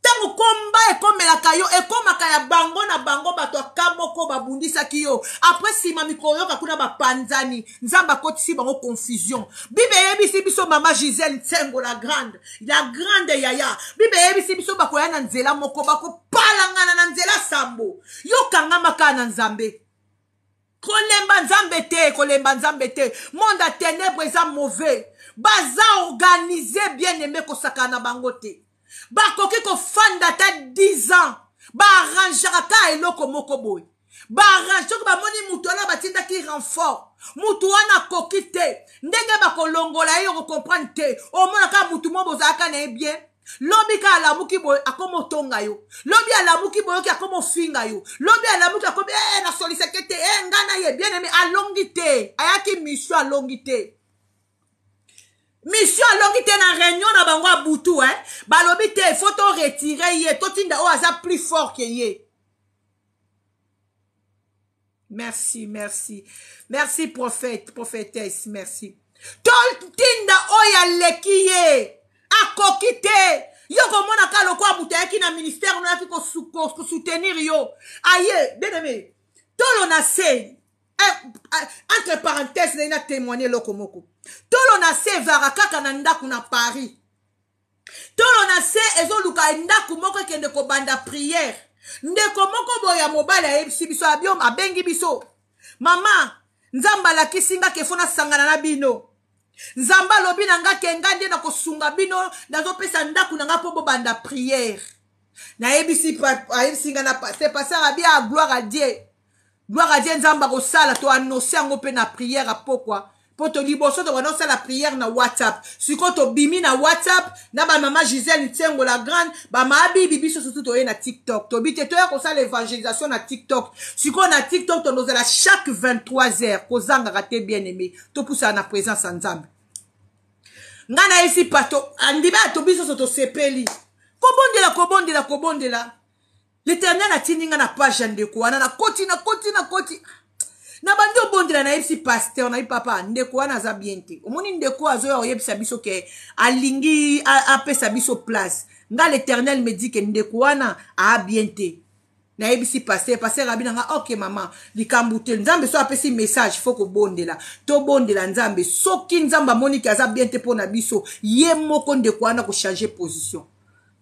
Ntango komba ekomelaka yo, ekomaka ya bango na bango. Bato aka moko babundisaki yo, après nsima mikolo yoka kuna bapanzani, Nzambe akotisi bango confusion. Bible eyebisi biso, mama Gisele Nsengo, la grande, la grande yaya, Bible eyebisi biso bakoya na nzela moko, bakopalangana na nzela sambo. Yo kangama kaka na Nzambe, kolemba Nzambe te, kolemba Nzambe te. Monde ya ténèbre eza mauvais, baza organisé, bien aimé, kosakana na bango te. Bakoki kofanda ata 10 ans, baarrangeaka kaka eloko moko boye, baarrange. Soki bamoni motu wana batindaki renfort, motu wana akoki te, ndenge bakolongola ye, okocomprendre te. Omona kaka motu moko bozalaka na ye bien, lobi kaka alamuki boye akoma otonga yo, lobi alamuki boye oki akoma ofinga yo, lobi alamuki akomi eh, nasolisaki te eh, ngai na ye. Bien aimé, alongi te, ayaki mission, alongi te mission, alongi te na réunion na bango ya butu eh. Balobi te, faut to retire ye, totinda oyo aza plus fort ke ye. Merci, merci, merci prophète, prophétesse, merci. Totinda oyo aleki ye, akoki te. Yo komona ka lokola moto ayaki na ministère no, ayaki kosoutenir yo, aye. Bien aimé, tolo na se, entre parenthèse, naye na témoigne eloko moko. Tolo na se evaka kaka na ndako na Paris. Tolo na se ezoluka ndako moko ekende kobanda prière. Ndeko moko boye ya mobali ayebisi biso, abiom, abengi biso: mama, Nzambe alakisi nga ke faut nasangana na bino. Nzambe alobi na nga ke nga nde nakosunga bino, nazopesa ndako na nga mpo bobanda prière. Nayebisi, ayebisi nga na pasteur, pasteur abi: a gloire à Dieu. Gloire à Dieu, Nzambe akosala to annoncer yango mpe na prière ya pokwa mpo to liboso tobanda kosala prière na WhatsApp. Sikoyo tobimi na WhatsApp na ba mama Gisèle Nsengo la grande, ba mama Bibi, biso surtout toye na TikTok. Tobi te toya kosala évangélisation na TikTok. Sikoyo na TikTok tondozala chaque 23 heures, kozangaka te bien aimé. Topusana na présence ya Nzambe. Nga nayesi pato andima to biso so tosepeli. Kobondela, kobondela, kobondela. L'Éternel atindi nga na page ya ndeko wana, nakoti, nakoti, nakoti. Nabandi obondela, nayebisi pasteur, nayebi papa, ndeko wana aza bien te. Omoni ndeko azoya koyebisa biso ke alingi apesa biso place. Nga l'Éternel me dit ke ndeko wana a bien te. Nayebisi pasteur, pasteur abi na nga ok mama, likambo te, Nzambe so apesi message faut kobondela. Tobondela Nzambe. Soki Nzambe amoni ke aza bien te pona biso, ye moko ndeko wana ko changer position.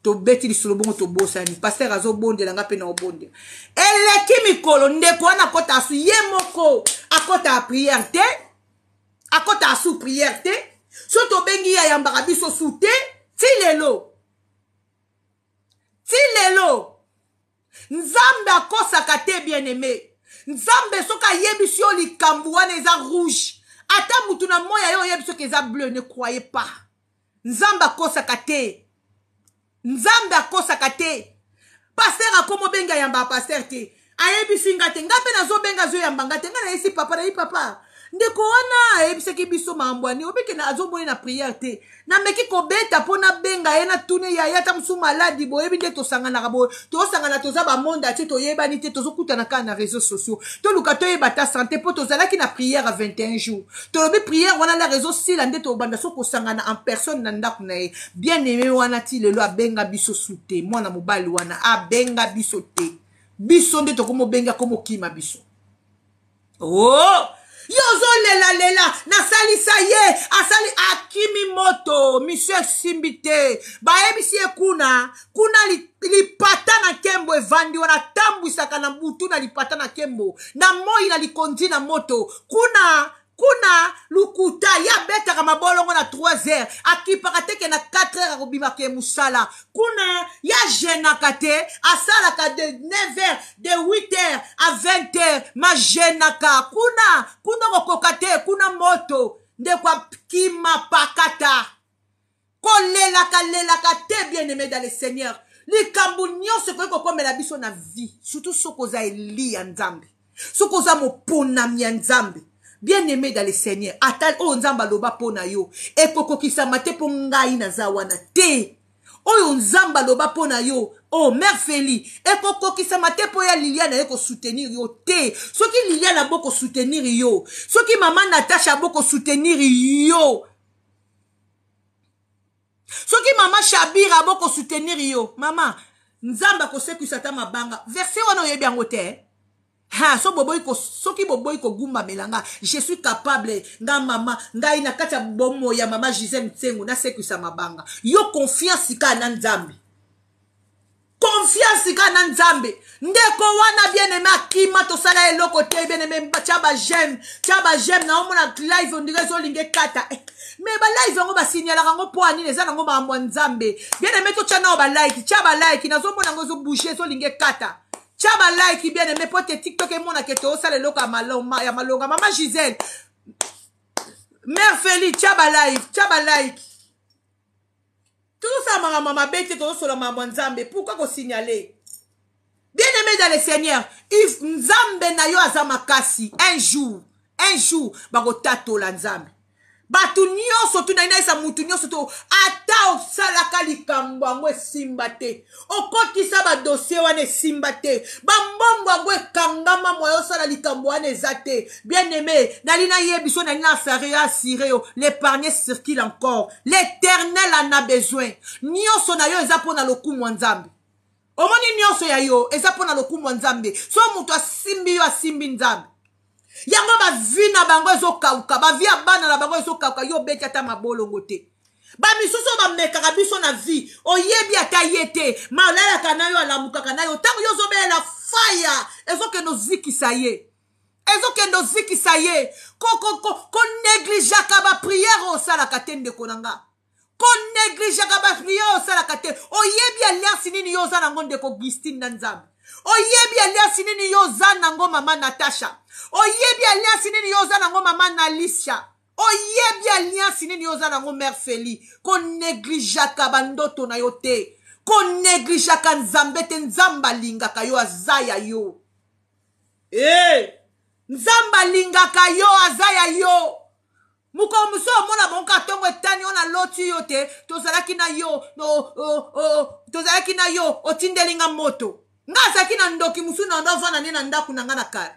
Tobeti lisolo bongo tobosani. Pasteur azobondela nga mpe na obondela. Eleki mikolo ndeko wana akota asu ye moko akota ya prière te, akota asu prière te. So tobengi ye ayambaka biso su te ti lelo. Ti lelo. Nzambe akosaka te bien aimé. Nzambe soki ayebisi yo likambo wana eza rouge, ata mutu na moya yo oyebi soki eza bleu, ne croyez pas. Nzambe akosaka te. Nzambe akosaka te. Pasteur akomo benga yamba pasteur te. Ayebisi nga te. Nga pe nazobenga azoyamba nga te. Nga nayebisi papa, nayebi papa. Ndeko wana ayebisaki biso makambo ani, obike na azoboye na prière te. Nameki kobeta mpo nabenga ye, natune ye, aya ata mosusu maladi, boyebi nde tosanganaka boye, tosangana toza ba monde entier, toyebani te, tozokutana kaka na réseaux sociaux. Toluka toyeba ata santé mpo tozalaki na prière ya 21 jours. Tolobi prière wana la réseau sila nde tobanda so kosangana en personne na ndako na ye. Bien aimé wana ti lelo abenga biso su te, mwana mobali wana abenga biso te. Biso nde tokomobenga komokima biso. Oh! Yo ozolela lela, nasalisa ye, asali akimi moto, monsieur esimbi te. Bayebisi ye kuna, kuna lipata na nkembo evandi wana, atambwisaka na butu na lipata na nkembo, na moi na likondi na moto. Kuna, kuna lukuta, ye abetaka mabolongo na 3 heures, akipaka teke na 4 heures akobima ke mosala. Kuna ye agenaka te, asalaka de 9 heures, de 8 heures à 20 heures, magenaka. Kuna, kuna kokoka te, kuna moto, ndeko akima pakata. Kolelaka, lelaka te, bien-aimé dans le Seigneur. Likambo nyonso ekoki kokomela biso na vie, surtout soki oza eli ya Nzambe, soki oza moponami ya Nzambe. Bien-aimé dans le Seigneur, ata oyo Nzambe aloba mpo na yo ekokokisama te mpo ngai naza wana te. Oyo Nzambe aloba mpo na yo, oh Mère Feli, ekokokisama te mpo ya Liliane aye kosoutenir yo te. Soki Liliane abo kosoutenir yo, soki mama Natacha abo kosoutenir yo, soki mama Shabira abo kosoutenir yo, mama Nzambe akosekwisa ata mabanga. Verset wana oyebi yango te. Ha, so boboyi ko, soki boboyi kogumbamela nga, je suis capable, nga mama, ngai na kati ya bomoi ya mama Gisèle Nsengo, nasekwisa mabanga. Yo confiance kaka na Nzambe. Confiance kaka na Nzambe. Ndeko wana bien-aimé akima, tosala eloko te, bien-aimé, tia ba j'aime, tia ba j'aime, na omona live on dirait ezolinga ekata. Mais ba live yango ba signalaka yango po anini, eza nango makambo ya Nzambe. Bien-aimé, totia nao ba like, tia ba like, nazomona yango ezo bouger, ezolinga ekata. Tia ba like bien aimé po te TikTok emona ke tosala eloko ya malonga, ya malonga. Mama Gisèle, Mère Feli, tia ba like, tia ba like. Tozosala makambo ya mabe te, tozosola makambo ya Nzambe. Pourquoi ko signaler? Bien aimé dans le Seigneur, if Nzambe na yo aza makasi, un jour, un jour bakotatola Nzambe. Bato nyonso tu naina esa mutu nyonso to ata osalaka likambo yango esimba te, okotisa ba dossier wana esimba te, ba mbongo yango ekangama moya osala likambo wana eza te. Bien aimé, nali na ye biso nali na asare yo assuré yo, l'épargne circule encore, l'Éternel en a besoin. Nyonso na yo eza pona lokumu ya Nzambe. Omoni nyonso ya yo eza pona lokumu ya Nzambe. So mutu asimbi yo asimbi Nzambe. Yango ba vie na bango ezokauka, ba vie ya bana na bango ezokauka, yo obeti ata mabolongo te. Ba misusu oyo bamekaka biso na vie, oyebi ata ye te, ma alalaka na yo, alamukaka na yo, ntango yo ozobelela fire, ezokende ozikisa ye. Ezokende ozikisa ye. Ko negligeaka ba prière oyo osalaka te, ndeko na nga. Ko negligeaka ba prière oyo osalaka te. Oyebi alliance nini yo oza nango, ndeko Augustine na Nzambe. Oyebi alliance nini yo oza nango mama Natasha? Oyebi alliance nini yo oza nango mama Nalisha? Oyebi alliance nini yo oza nango mère Feli? Ko negligeaka ba ndoto na yo te. Ko negligeaka Nzambe te. Nzambe alingaka yo, aza ya yo. Hey! Nzambe alingaka yo, aza ya yo. Mokolo mosusu omona bango kaka ntongo etani oyo naloti yo te, tozalaki na yo, no, oh, oh, tozalaki na yo, otindeli nga moto. Nga azalaki na ndoki mosusu na ndo avanda nde na ndako na nga na kala.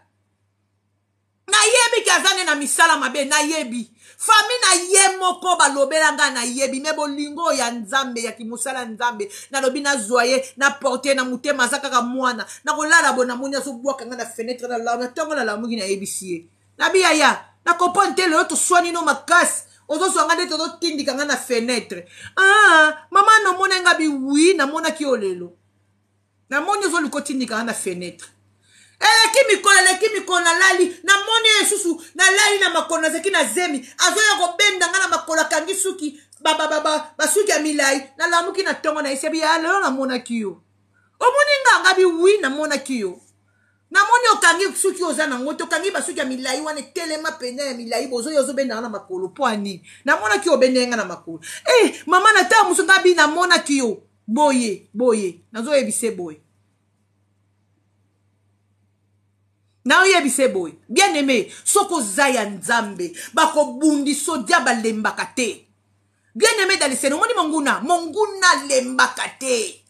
Nayebi ke aza nde na misala mabe, nayebi. Famille na ye moko balobela nga nayebi, me bolingo ya Nzambe ya kimosala Nzambe, nalobi nazwa ye na porte na motema, aza kaka mwana. Nakolala bo namoni azobwaka nga na fenetre na na ntongo nalamuki nayebisi ye. Nabi yaya, na comprendre te lelo toswani no makasi. Ozozwa nga nde tozotindika nga na fenetre. Ah, mama nomona nga bi oui, namonaki yo lelo. Namoni ozoluka otindika nga na fenetre. Eleki mikolo, eleki mikolo nalali, namoni ye lisusu, nalali na makolo, nazalaki na zemi, azoya kobenda nga na makolo, akangi suki, ba, ba, ba, ba, basuki ya milai, nalamuki na tongo na yebi ya lelo namonaki yo. Omoni nga nga bi oui, namonaki yo. Namoni okangi suki oza nango te, okangi basuki ya milai wana etelema mpenza ya milai, bozoya ozobenda nga na makolo mpo ya nini? Namonaki yo obenda nga na makolo. Eh, mama na ntango mosusu nga bi namonaki yo. Boye, boye, nazoyebise boye. Naoyebise boye. Bien aimé, soki oza ya Nzambe, bakobundisa diable alembaka te. Bien aimé dans le Seigneur, omoni monguna, monguna alembaka te.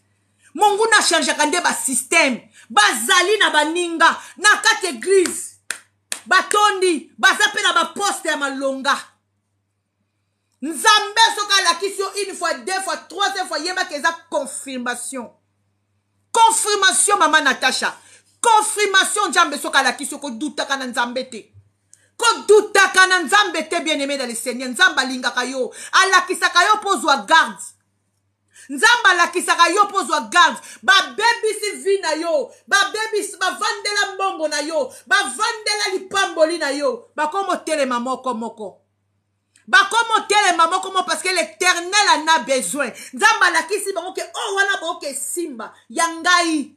Monguna achangeaka nde ba système. Bazali na baninga na kati église. Batondi, baza pe na ba poste ya malonga. Nzambe soki alakisi yo une fois, deux fois, troisième fois, yebaka eza confirmation. Confirmation mama Natacha. Confirmation Nzambe soki alakisi yo, kodutaka na Nzambe te. Kodutaka na Nzambe te, bien-aimé dans le Seigneur. Nzambe alingaka yo, alakisaka yo mpo ozwa garde. Nzambe alakisaka yo mpo ozwa garde. Babebisi vie na yo, babebisi, bavandela mbongo na yo, bavandela lipamboli na yo, bakomotelema moko moko. Bakomotelema moko moko parce que l'Éternel en a besoin. Nzambe alakisi bango ke oh wana boke simba ya ngai.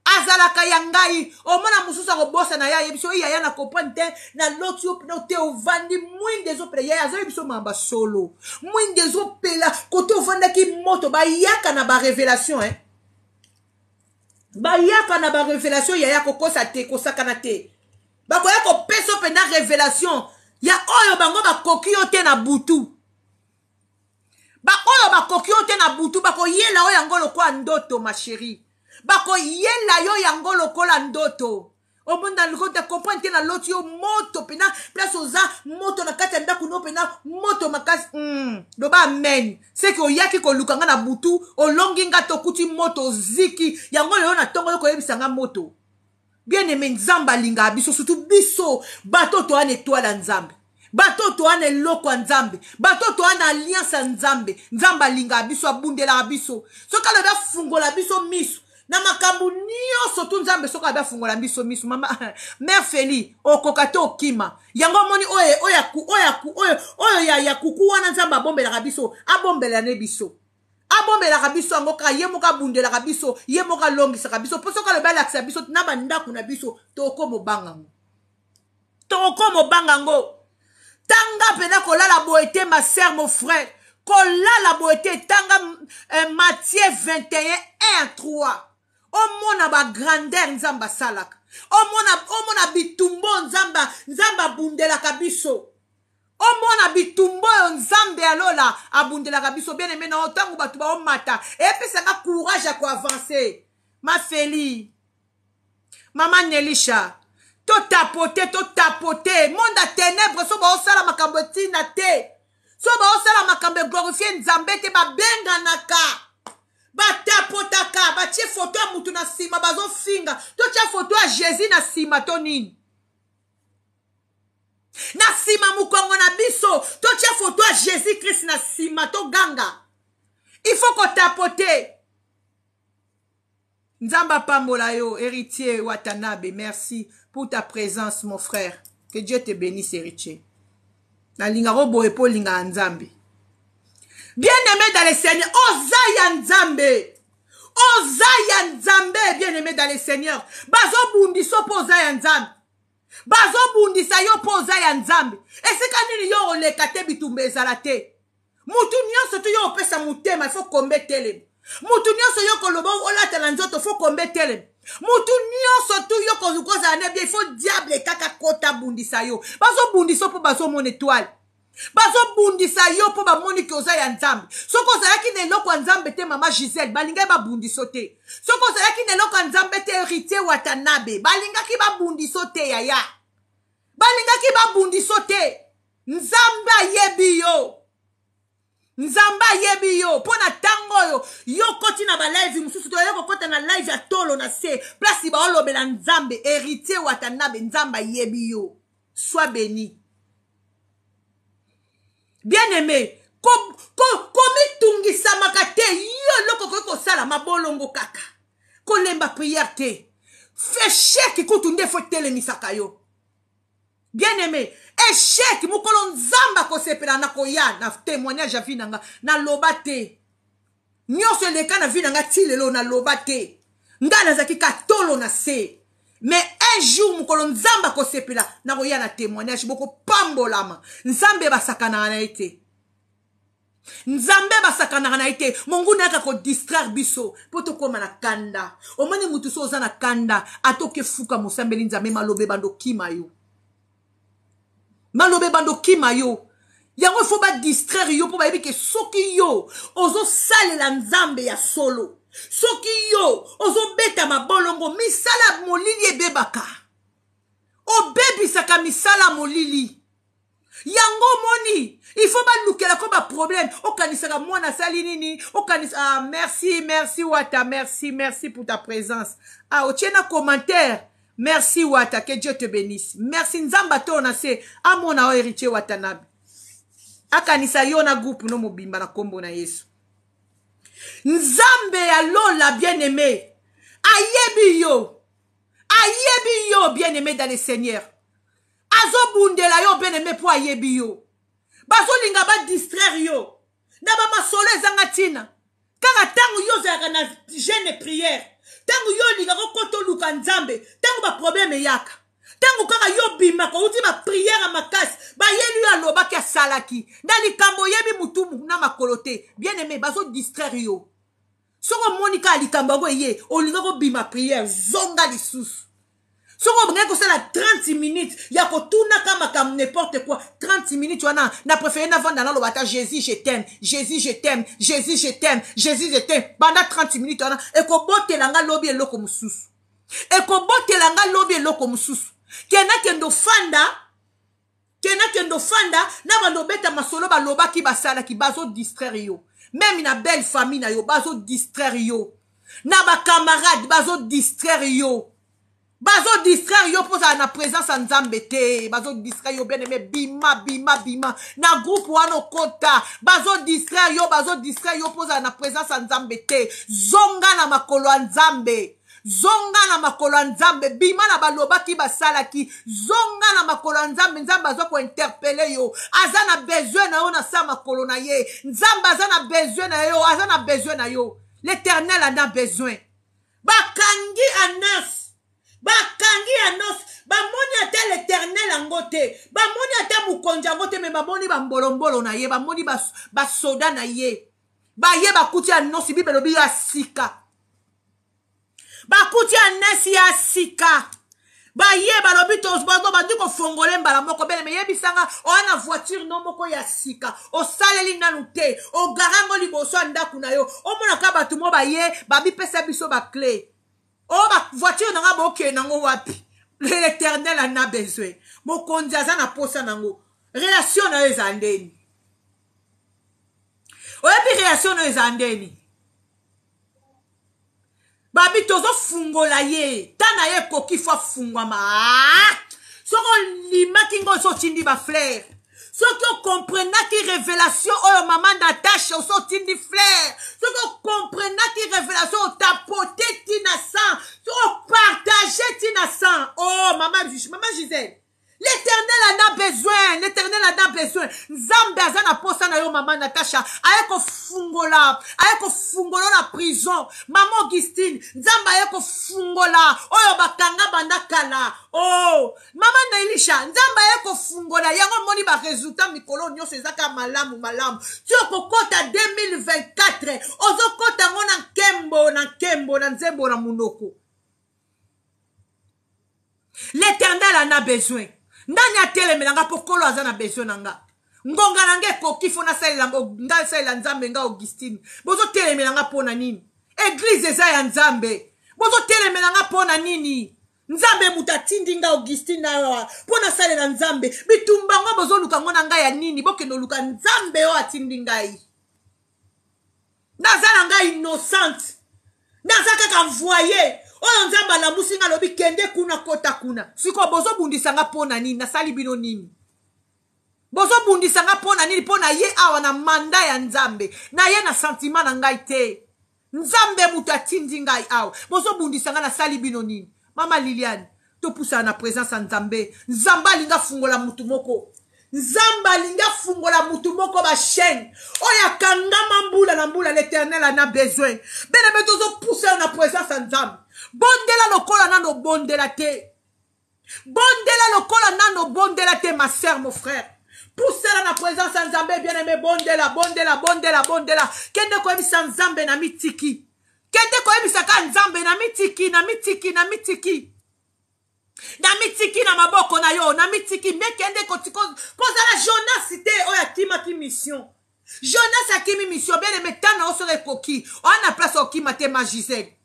Azalaka ya ngai. Omona mosusu akobosana ye, ayebi so yaya na comprendre te, na loti yo pena te ovandi mwinda ezopela yaya azoyebi so mamba solo. Mwinda ezopela kote ovandaki moto, bayaka na ba révélation hein. Bayaka na ba révélation yaya kokosa te, kosakana te. Bakoya kopesa yo pena révélation ya oyo bango bakoki yo te na butu. Ba oyo bakoki yo te na butu bakoyela yo yango lokola ndoto ma chérie. Bakoyela yo yango lokola ndoto. Omona lokota comprendre te na loti yo moto pena place oza moto na kati ya ndako no pena moto makasi. Loba amen. C'est que oyaki koluka nga na butu, olongi nga tokuti moto oziki. Yango lelo na tongo yo koyebisa nga moto. Bien-aimé, Nzambe alingaka biso, surtout biso bato toa na étoile ya Nzambe. Bato toa na eloko ya Nzambe. Bato toa na alliance ya Nzambe. Nzambe alingaka biso, abundelaka biso. Soki alobi afungola biso miso na makambo nyonso tu Nzambe soki alobi afungola biso miso, mama mère Feli okoka te okima. Yango omoni oyo, oyo, oyo, oyo, oyo ya, ya kuku wana Nzambe abombelaka biso, abombela ne biso. Abombelaka biso yango kaka ye moko abundelaka biso, ye moko alongisaka biso. Po soki alobi alakisa biso na bandako na biso, tokomobanga ngo. Tokomobanga ngo. Tanga pena kolala boye te, ma sœur, mon frère. Kolala boye te, tanga Matthieu 21, 1 à 3. Omona ba grandeur Nzambe asalaka. Omona, omona bitumbo Nzambe, Nzambe abundelaka biso. Omona bitumbo oyo Nzambe ya lola abundelaka biso. Bien aimé, na ntango bato baomata, epesaka courage ya koavancer. Ma Feli, Mama Nelisha, to tapoter, to tapoter. Monde ya ténèbres, so baosala makambo etina te. So baosala makambo e glorifier Nzambe te, babenganaka. Batapotaka, batie photo ya mutu na nsima, bazofinga. Totia photo ya Jésus na nsima to nini? Na nsima mokongo na biso, totia photo ya Jésus Christ na nsima, toganga. Il faut kotapoter. Nzambe apambola yo, héritier Watanabe, merci pour ta présence mon frère. Que Dieu te bénisse héritier. Nalinga ko boye po linga Nzambe. Bien-aimé dans le Seigneur, oza ya Nzambe. Oza ya Nzambe, bien aimé dans le Seigneur. Bazobundisa mpo oza ya Nzambe. Bazobundisa yo mpo oza ya Nzambe. Esika nini yo oleka te, bitumba ezala te. Mutu nyonso tu yo opesa motema, ifo kombe telema. Mutu nyonso yo koloba olata na nzoto, fo kombe telema. Mutu nyonso tu yo kozala ne bien, ifo diable kaka kota bundisa yo. Bazobundisa mpo bazomona etoile. Bazobundisa yo mpo bamoni ke oza ya Nzambe. Soki ozalaki na eloko ya Nzambe te, mama Gisèle, balingaki babundiso te. Soki ozalaki na eloko ya Nzambe te, Héritier Watanabe, balingaki babundiso te, yaya. Balingaki babundiso te. Nzambe ayebi yo. Nzambe ayebi yo. Mpo na ntango oyo yo okoti na balive mosusu, toyei kokota na live ya tolo na se place baolobela Nzambe. Héritier Watanabe, Nzambe ayebi yo. Sois béni. Bien-aimé, komitungisamaka te. Yo eloko okoki kosala mabolongo kaka. Kolemba prière te. Échec kutu nde fo etelemisaka yo. Bien-aimé, échec mokolo Nzambe akosepela na koya na témoignage ya vie na nga. Naloba te. Nyonso eleka na vie na nga ti lelo naloba te. Nga nazalaki katolo na se. Mais un jour mokolo Nzambe akosepela na koya na témoignage, bokopambolama. Nzambe basakanaka na ye te. Nzambe basakanaka na ye te. Monguna yaka kodistraire biso mpo tokóma na kanda. Omoni mutu so oza na kanda, ata okefuka mosambeli Nzambe, maloba ebanda okima yo. Maloba ebanda okima yo. Yango il faut ba distraire yo mpo bayebi ke soki yo ozosalela Nzambe ya solo, soki yo ozobeta mabolongo, misala molili ebebaka. Obebisaka misala molili. Yango omoni, il faut balukela ko ba problème. Okanisaka mwana asali nini? Okanisa, ah, merci, merci Wata, merci, merci pour ta présence. Ah, otie na commentaire. Merci Wata, que Dieu te bénisse. Merci Nzamba to na se amona o Héritier Watanabe. Akanisa yo na groupe no mobimba na kombo na Yesu. Nzambe ya lola bien-aimé, ayebi yo. Ayebi yo bien-aimé dans le Seigneur. Azobundela yo bien-aimé po ayebi yo. Bazolinga ba distraire yo na ba masolo ezanga ntina. Kaka tango yo ozalaka na jeûne prière, tango yo olingaka okota oluka Nzambe, tango ba problème eyaka, tango kaka yo obimaka outi ba prière ya makasi, bayeli yo alobaki asalaki na likambo oyebi mutu na makolo te. Bien-aimé, bazo distraire yo. Soki omoni kaka likambo yango eye, olinga kobima prière, zonga lisusu. Soki obengaki kosala 30 minutes ya kotunaka makambo n'importe quoi, 30 minutes wana na préféré navanda naloba ata Jésus je t'aime, Jésus je t'aime, Jésus je t'aime, Jésus je t'aime. Banda 30 minutes wana ekobotela nga lobi eloko mosusu. Ekobotela nga lobi eloko mosusu. Kenda kendo fanda, kenda kendo fanda na bando beta masolo balobaki basalaki, bazo distraire yo. Même na belle famille na yo bazo distraire yo. Na ba camarades bazo distraire yo. Bazo distraire yo poza na présence ya Nzambe te. Bazo distraire yo bien aimé, bima bima bima na groupe wana okota. Bazo distraire yo, bazo distraire yo poza na présence ya Nzambe te. Zonga na makolo ya Nzambe. Zonga na makolo ya Nzambe, bima na balobaki basalaki. Zonga na makolo ya Nzambe, Nzambe aza ko interpeller yo. Aza na besoin na yo na sa makolo na ye. Nzambe aza na besoin na yo, aza na besoin na yo. L'Éternel en a besoin. Bakangi Anas, bakangi Anas, bamoni ata l'Éternel yango te, bamoni ata mokonzi yango te, mais bamoni bambolombolo na ye, bamoni basoda na ye. Baye bakuti Anas, Bible elobi ya sika. Bakuti Anas ya sika. Baye balobi to bato bandi kofongole mbala moko bele, me yebisanga oya na voiture no moko ya sika, osaleli nanu te, ogarango liboso ya ndako na yo, omonaka bato mo baye babipesa biso ba clé. O ba voiture nanga bokende nango wapi? L'Éternel en a besoin. Mokonzi aza na posa nango. Relation na yo eza ndeni? Oyebi relation na yo eza ndeni? Babi tozofungola ye, ta na ye ekoki fo afungwama. Ah! Soki ondimaki ngo, soki otindi ba fleur, soki okomprenaki révélation oyo mama Natasha, soki otindi fleur, soki okomprenaki révélation, otapote ti na sang, soki opartage ti na sang. Oh mama, mama Gisèle, L'éternel en a besoin. L'éternel en a besoin. Nzambe aza na posa na yo mama Natasha. Aye kofungola, aye kofungola na prison. Mama Augustine, Nzambe aye kofungola oyo bakanga banda kala. Oh, mama Nelisha, Nzambe aye kofungola yango moni ba résultat mikolo nyonso eza kaka malamu malamu. Ti okokota 2024, ozokota ngo na nkembo na nkembo na nzembo na munoko. L'éternel en a besoin. Nani atelemela nga mpo kolo aza na besoin na nga. Ngonga na nga ekoki fo nasalela nga salela Nzambe nga Augustine. Bozotelemela nga mpo na nini? Eglise eza ya Nzambe. Bozotelemela nga mpo na nini? Nzambe moto atindi nga Augustine awa mpo nasalela Nzambe. Bitumba ngo bozoluka ngo na ngai ya nini? Bokende oluka Nzambe oyo atindi ngai. Naza na ngai innocente. Naza kaka envoye. Oyo Nzambe alamusi nga alobi kende kuna kota kuna. Sikoyo bozobundisa nga mpo na nini? Nasali bino nini? Bozobundisa nga mpo na nini? Mpo na ye awa na manda ya Nzambe. Na ye na sentiment na ngai te. Nzambe moto atindi ngai awa. Bozobundisa nga nasali bino nini? Mama Liliane, topusana na presence ya Nzambe. Nzambe alingi afungola motu moko. Nzambe alingi afungola motu moko ba chaîne oyo akangama mbula na mbula. L'éternel en a besoin. Bene be tozopusana na presence ya Nzambe. Bondela lokola nano obondela te. Bondela lokola nano obondela te, ma sœur, mon frère. Pusana na présence ya Nzambe, bien aimé. Bondela, bondela, bondela, bondela. Kende koyebisa Nzambe na mitiki. Kende koyebisa ka Nzambe na mitiki, na mitiki, na mitiki. Na mitiki na maboko na yo, na mitiki. Me kende kozala Jonas te oyo akimaki mission. Jonas akimi mission, bien aimé, tana oyo soki ekoki. Oya na place okima te, ma Gisèle.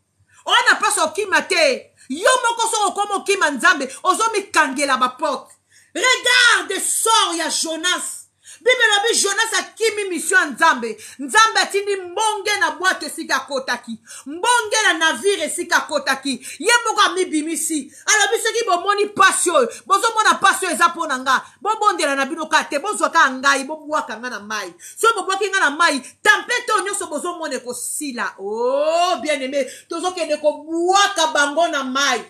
Oya na place okima te. Yo moko soki okoma okima Nzambe, ozomikangela ba porte. Regarde sort ya Jonas. Bible elobi Jonas akimi mission ya Nzambe. Nzambe atindi mbonge na bwato esika akotaki, mbonge na navire esika akotaki. Ye moko amibimisi, alobi soki bomoni pasi oyo, bozomona pasi oyo eza mpo na nga, bobondela na bino kaka te, bozwa kaka ngai, bobwaka nga na mai. Soki bobwaki nga na mai, tempete oyo nyonso bozomona ekosila. Oh bien aimé, tozokende kobwaka bango na mai.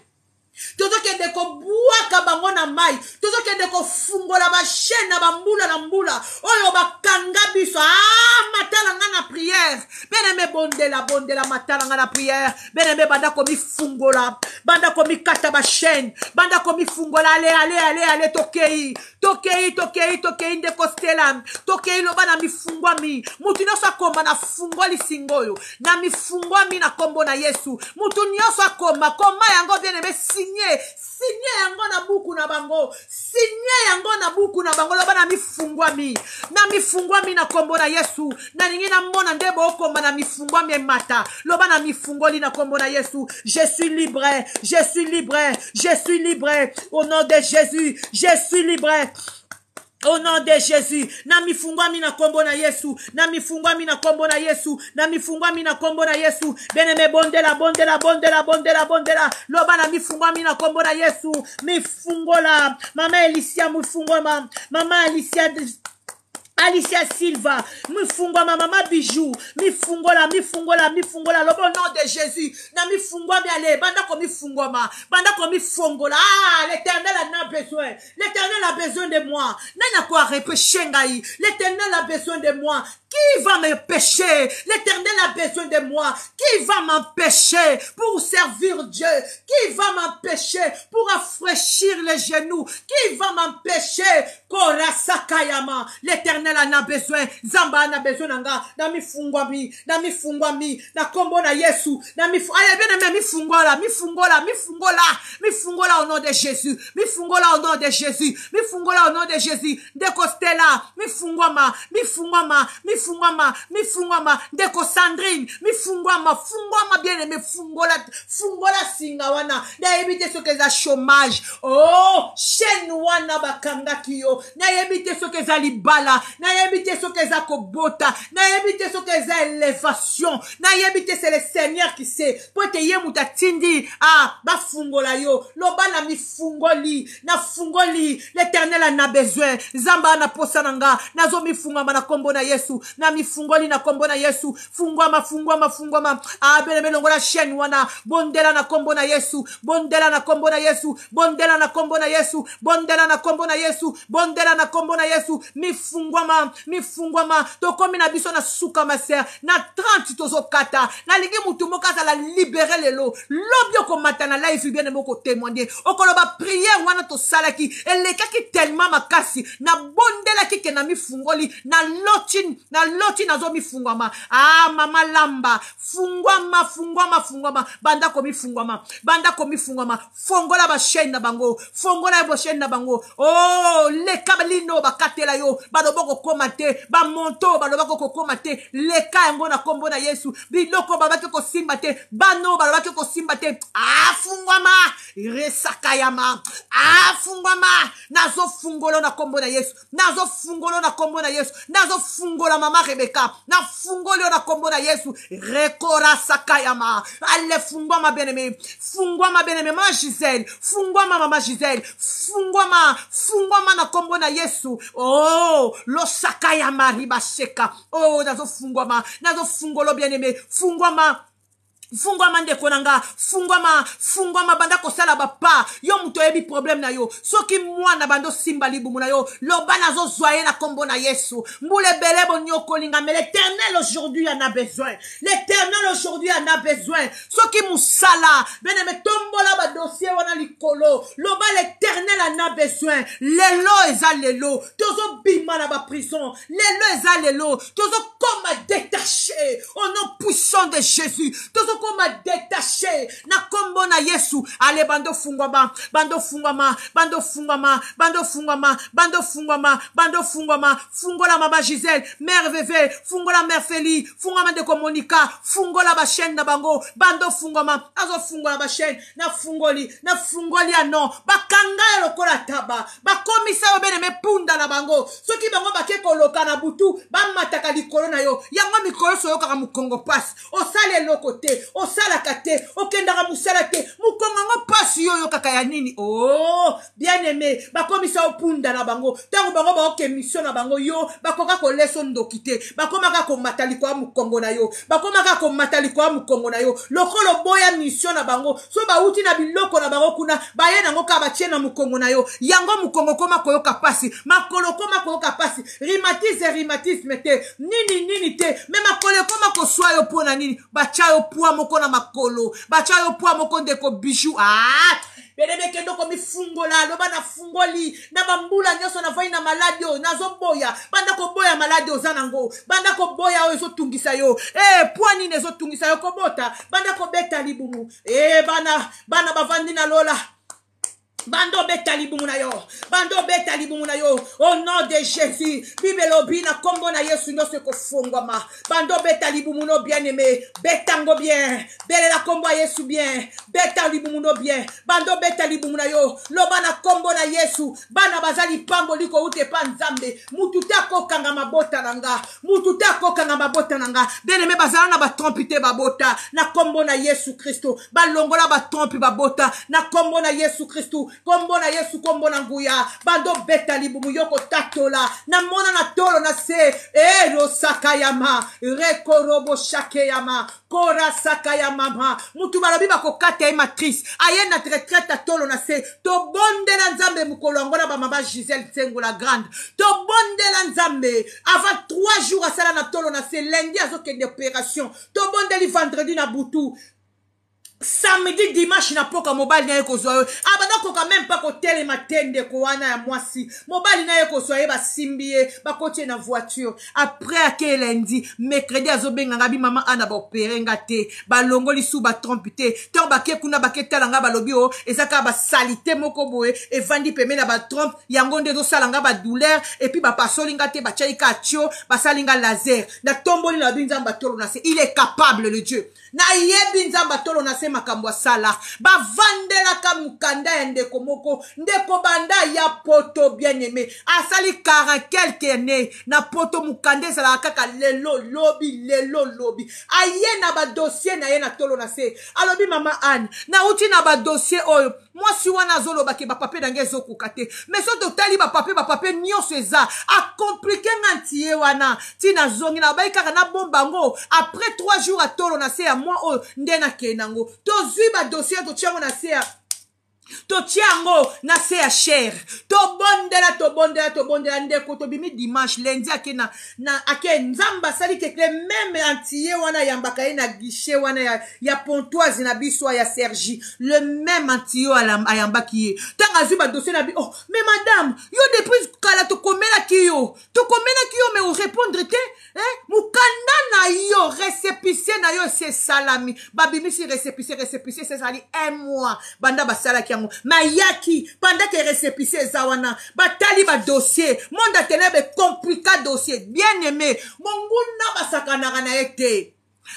Tozokende kobwaka bango na mai. Tozokende kofungola ba chaîne na bambula na mbula oyo bakanga biso. Ah, matala nga na prière. Bien aimé, bondela, bondela, matala nga na prière. Bien aimé, banda komifungola, banda komikata ba chaîne, banda komifungola. Ale, ale, ale, ale, tokei, tokei, tokei, tokei, ndeko Stella, tokei, loba na mifungwami. Mutu nyonso akoma na fungoli singoyo, na mifungwami na kombo na Yesu. Mutu nyonso akoma, koma yango, bien aimé, signé, signé yango na buku na bango, signé yango na buku na bango, loba na mifungwami, na mifungwami na kombo na Yesu. Nalingi namona nde bokoma na mifungwami emata, loba na mifungoli na kombo na Yesu. Je suis libre, je suis libre, je suis libre au nom de Jésus. Je suis libre au nom de Jésus. Na mifungwami na kombo na Yesu. Na mifungwami na kombo na Yesu. Na mifungwami na kombo na Yesu. Bien-aimé, bondela, bondela, bondela, bondela, bondela. Loba na mifungwami na kombo na Yesu. Mifungola. Mama Elicia mifungwama. Mama Alicia, Alicia Silva, mifungwama, mama Bijou, mifungola, mifungola, mifungola, lobo au nom de Jésus. Na mifungwami, allez, banda ko mifungwama, banda ko mifongola. Ah, l'Éternel en a besoin. L'Éternel a besoin de moi. Nani ako repêcher ngai? L'Éternel a besoin de moi. Qui va me pécher? L'Éternel a besoin de moi. Qui va m'empêcher pour servir Dieu? Qui va m'empêcher pour rafraîchir les genoux? Qui va m'empêcher? Korasakayama. L'Éternel en a besoin. Zamba en a besoin nanga. Na mifungwami, na mifungwami, na kombo na Yesu, na mifu, allez, bien aimé, mifungola, mifungola, mifungola, mifungola au nom de Jésus. Mifungola au nom de Jésus. Mifungola au nom de Jésus. Ndeko Stella, mifungwama, mifungwama, mifungwama, mifungwama. Ndeko Sandrine, mifungwama, fungwama, bien aimé, fungola, fungola singa wana. Nayebi te soki eza chômage. Oh, chaîne wana bakangaki yo. Nayebi te soki eza libala. Nayebi te soki eza kobota, nayebi te soki eza elevation, nayebi te, c'est le Seigneur qui sait, mpo ete ye moto atindi ah, bafungola yo. Loba na mifungoli, nafungoli, l'Éternel en a besoin. Nzambe ana posa na nga, nazomifungama na kombo na Yesu, na mifungoli na kombo na Yesu. Fungwama, fungwama, fungwama. Abeleme, longola chaîne wana. Bondela na kombo na Yesu, bondela na kombo na Yesu, bondela na kombo na Yesu, bondela na kombo na Yesu, bondela na kombo na Yesu. Mifungwama, mifungwama. Tokomi na biso na suka, ma sœur, na 30 tozokata. Nalingi mutu moko azala libéré lelo. Lobi okomata na live, bien aimé, okotémoigner, okoloba prière wana tosalaki elekaki tellement makasi, nabondelaki ke na mifungoli, naloti, naloti nazomifungwama. Ah, mama lamba, fungwama, fungwama, fungwama, banda komifungwama, banda komifungwama. Fongola bachaîne na bango, fongola bachaîne na bango. Oh, leka lino bakatela yo, baloba kokóma te, bamonto baloba kokóma te, leka yango na nkombo na Yesu. Biloko babaki kosimba te, bano balobaki kosimba te, afungwama, resakayama, afungwama. Nazofungola na nkombo na Yesu, nazofungola na nkombo na Yesu. Nazofungola mama Rebeka, nafungoli yo na nkombo na Yesu. Rekorasakayama, ale, fungwama, bien-aimé, fungwama, bien-aimé. Mama Gisele, fungwama, mama Gisele, fungwama, fungwama na nkombo na Yesu. Oh, losakayama, ribaseka. Oh, nazofungwama, nazofungola, bien-aimé, fungwama, fungwama, ndeko na nga, fungwama, fungwama. Banda kosala bapa yo moto oyebi problème na yo. Soki mwana banda osimba libumu na yo, loba nazozwa ye na nkombo na Yesu. Mbula ebele bonyokolinga, mais l'Éternel aujourd'hui en a besoin, l'Éternel aujourd'hui en a besoin. Soki mosala, bien-aimé, tombola badossier wana likolo, loba l'Éternel en a besoin. Lelo eza lelo tozobima na baprison, lelo eza lelo tozokoma détaché au nom puissant de Jésus, tozokoma détaché na nkombo na Yesu. Ale, bando fungwama, bando fungwama, bando fungwama, bando fungwama, bando fungwama, bando fungwama. Fungola mama Gisele, mère Veve, fungola mère Feli, fungwama ndeko Monika, fungola bachaîne na bango, bando fungwama. Azofungola bachaîne, nafungoli, nafungoli ya non bakanga ya lokola taba, bakomisa yo bien-aimé punda na bango. Soki bango bake koloka na butu, bamataka likolo na yo. Yango mikolo so oyokaka mokongo pasi, osala eloko te, osalaka te, okendaka mosala te, mokongo yango pasi, yo oyokaka ya nini? Oh, bien aimé, bakomisa yo punda na bango. Ntango bango baoke mission na bango, yo bakoka kolesa ndoki te, bakomaka komata likolo ya mokongo na yo, bakomaka komata likolo ya mokongo na yo lokola oboya mission na bango. So bauti na biloko na bango kuna, baye nango kaka batie na mokongo na yo. Yango mokongo koma koyoka pasi, makolo koma koyoka pasi, rhumatisme, rhumatisme te, nini nini te, mais makolo ekoma koswa yo. Mpo na nini? Batya yo poids moko na makolo, batya yo poids moko, ndeko Bijou. Ah, bien-aimé, kende komifungola, loba nafungoli na bambula nyonso navai na maladi oyo, nazoboya. Banda koboya maladi oza nango, banda koboya oyo ezotungisa yo. E, poids nini ezotungisa yo? Kobota, banda kobeta libumu. E, bana, bana bavandi na lola, banda obeta libumu na yo, banda obeta libumu na yo au nom de Jésus. Bible elobi na nkombo na Yesu nyonso ekofongwama. Banda obeta libumu no, bien aimé, betango bien, belela nkombo ya Yesu bien, beta libumu no bien, banda obeta libumu na yo, loba na nkombo na Yesu. Bana baza lipamboli kouta epa Nzambe. Mutu te akokanga mabota na nga, mutu te akokanga mabota na nga. Bien aimé, bazala na batrompe te, babota na nkombo na Yesu Kristo. Balongola batrompe, babota na nkombo na Yesu Kristo. Nkombo na Yesu, nkombo na nguya. Bando beta libumu yo, kotatola namona na tolo na se erosakayama, rekoroboshakeyama, korasaka ya mama. Mutu balobi bakokata ye matrice, aye na retraite ya tolo na se. Tobondela Nzambe mokolo yango na bamama Gisele Nsengo la grande, tobondela Nzambe avant 3 jours asala na tolo na se. Lundi azokende opération, tobondeli vendredi na butu, samedi, dimanche na poka mobali na ye kozwa yo. Abanda koka même mpa kotelema te, ndeko wana ya mwasi. Mobali na ye kozwa ye, basimbi ye, bakoti ye na voiture. Après ake lundi, mercredi azobenganga bi: "Mama Ana, baopérer nga te, balongoli su batrompe te." Ntango bake kuna, baketala nga, balobi o eza kaka basaleté moko boye evandi pembeni na batrompe, yango nde ezosala nga badouleur. Et puis bapasoli nga te, batiai ka tio, basali nga laser. Natomboli na babi: "Nzambe atolo na se, il est capable, le Dieu." Nayebi Nzambe atolo na se. makambo asala. Bavandelaka mokanda ya ndeko moko. Ndeko banda ya poto bien aimé asali 40 quelque année na poto, mokanda ezalaka kaka lelo lobi, lelo lobi. Aye na badossier na ye na tolo na se, alobi: "Mama Anne, nauti na badossier oyo." Mwasi wana azoloba ke bapapier na ngai ezokoka te, mais so totali bapapier, bapapier nyonso eza acompliquer. Nga ntie wana ntina azongi na babai kaka nabomba yango. Après 3 jours atolo na se ya mwa oyo nde nakende yango. Tozwi badossier, totia yango na se ya, totia yango na se ya chere. Tobondela, tobondela, tobondela. Ndeko, tobimi dimanche, lundi ake na ake. Nzambe asali kekle même antiye wana ayambaka ye na guichet wana ya Pontoise na biso ya Cergy. Le même antiye ayambaki ye ntango azwi badossier na bi: "Oh mais madame, yo depuis kala tokomelaki yo, tokomelaki yo, mais orépondre te, eh? Mokanda na yo, récépissé na yo esi esalami." Babimisi récépissé. Récépissé esali un mois banda basalaki yango, mais ayaki pendant ke récépissé eza wana. Batali badossier, monde ya ténèbre ecompliqua dossier. Bien aimé, monguna basakanaka na ye te.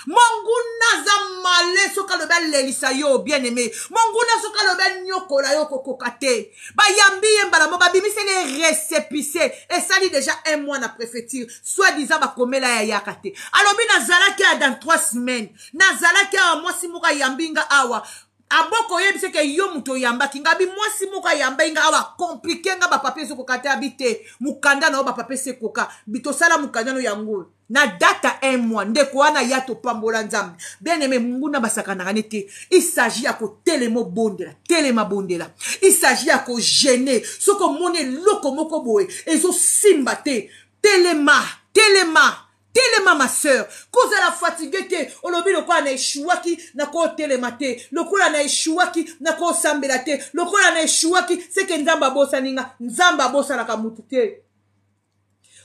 Monguna aza male. Soki alobi alelisa yo, bien aimé, monguna soki alobi anyokola yo, kokoka te. Bayambi ye mbala mo, babimiseli récépissé, esali déjà un mois na préfecture, soit disant bakomela ya yaka te. Alobi: "Nazalaki ya dans 3 semaines, nazalaki awa, mwasi moko ayambi nga awa." Aboko oyebisi ke yo moto oyambaki nga? Abi: "Mwasi moko ayambai nga awa, compliquer nga bapapier ezokoka te." Abi: "Te, mokanda na yo bapapier sekoka, tosala mokanda no yango na date un mois." Ndeko wana ya topambola Nzambe. Bien aimé, monguna basakanaka ne te. Il s'agit ya kotelema, obondela, telema, bondela. Il s'agit ya kojeûner. Soki omoni eloko moko boye ezosimba te, telema, telema, telema, ma sœur. Kozala fatigué te. Olobi: "Lokola na eshuwaki, nakotelema te. Lokola na eshuwaki, nakosambela te. Lokola na eshuwaki, seke Nzambe abosani nga." Nzambe abosanaka mutu te.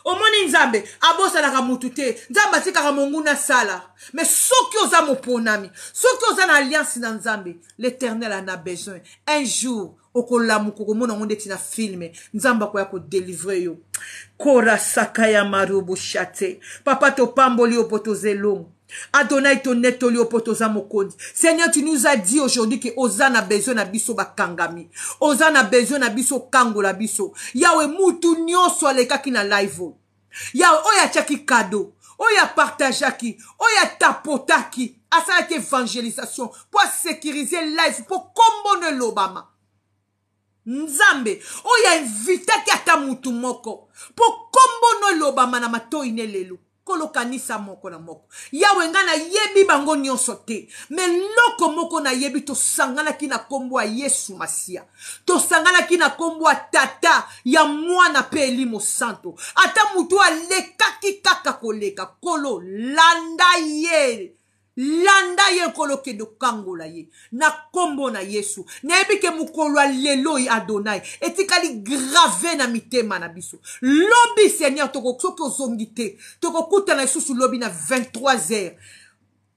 Omoni, Nzambe abosanaka mutu te. Nzambe atikaka monguna asala. Mais soki oza moponami, soki oza na alliance na Nzambe, l'Éternel en a besoin. Un jour okolamuka, okomona yango ndeti na film. Nzambe akoya kodélivrer yo. Korasaka ya marubu shate. Papa, topamboli yo mpo toza elongo. Adonai, tonetoli yo mpo toza mokonzi. Seigneur, tu nous as dit aujourd'hui ke oza na besoin na biso bakangami, oza na besoin na biso, okangola biso. Yawe, mutu nyonso alekaki na live oyo, Yawe, oyo atiaki cadeau, oyo apartageaki, oyo atapotaki, asalaki évangélisation mpo asécuriser live, mpo kombono elobama. Nzambe, oyo ainvitaki ata mutu moko mpo kombono elobama na matoi ne lelo, kolokanisa moko na moko. Yawe, ngai nayebi bango nyonso te, mais loko moko nayebi: tosanganaki na nkombo ya Yesu Masiya, tosanganaki na nkombo ya Tata, ya Mwana mpe Elimo Santo. Ata motu alekaki kaka koleka, Kolo, landa ye, landa ye. Nkolo, okende okangola ye na nkombo na Yesu. Nayebi ke mokolo ya lelo oyo, Adonai, etikali gravé na mitema na biso. Lobi, Seigneur, soki ozongi te, tokokutana lisusu lobi na 23 heures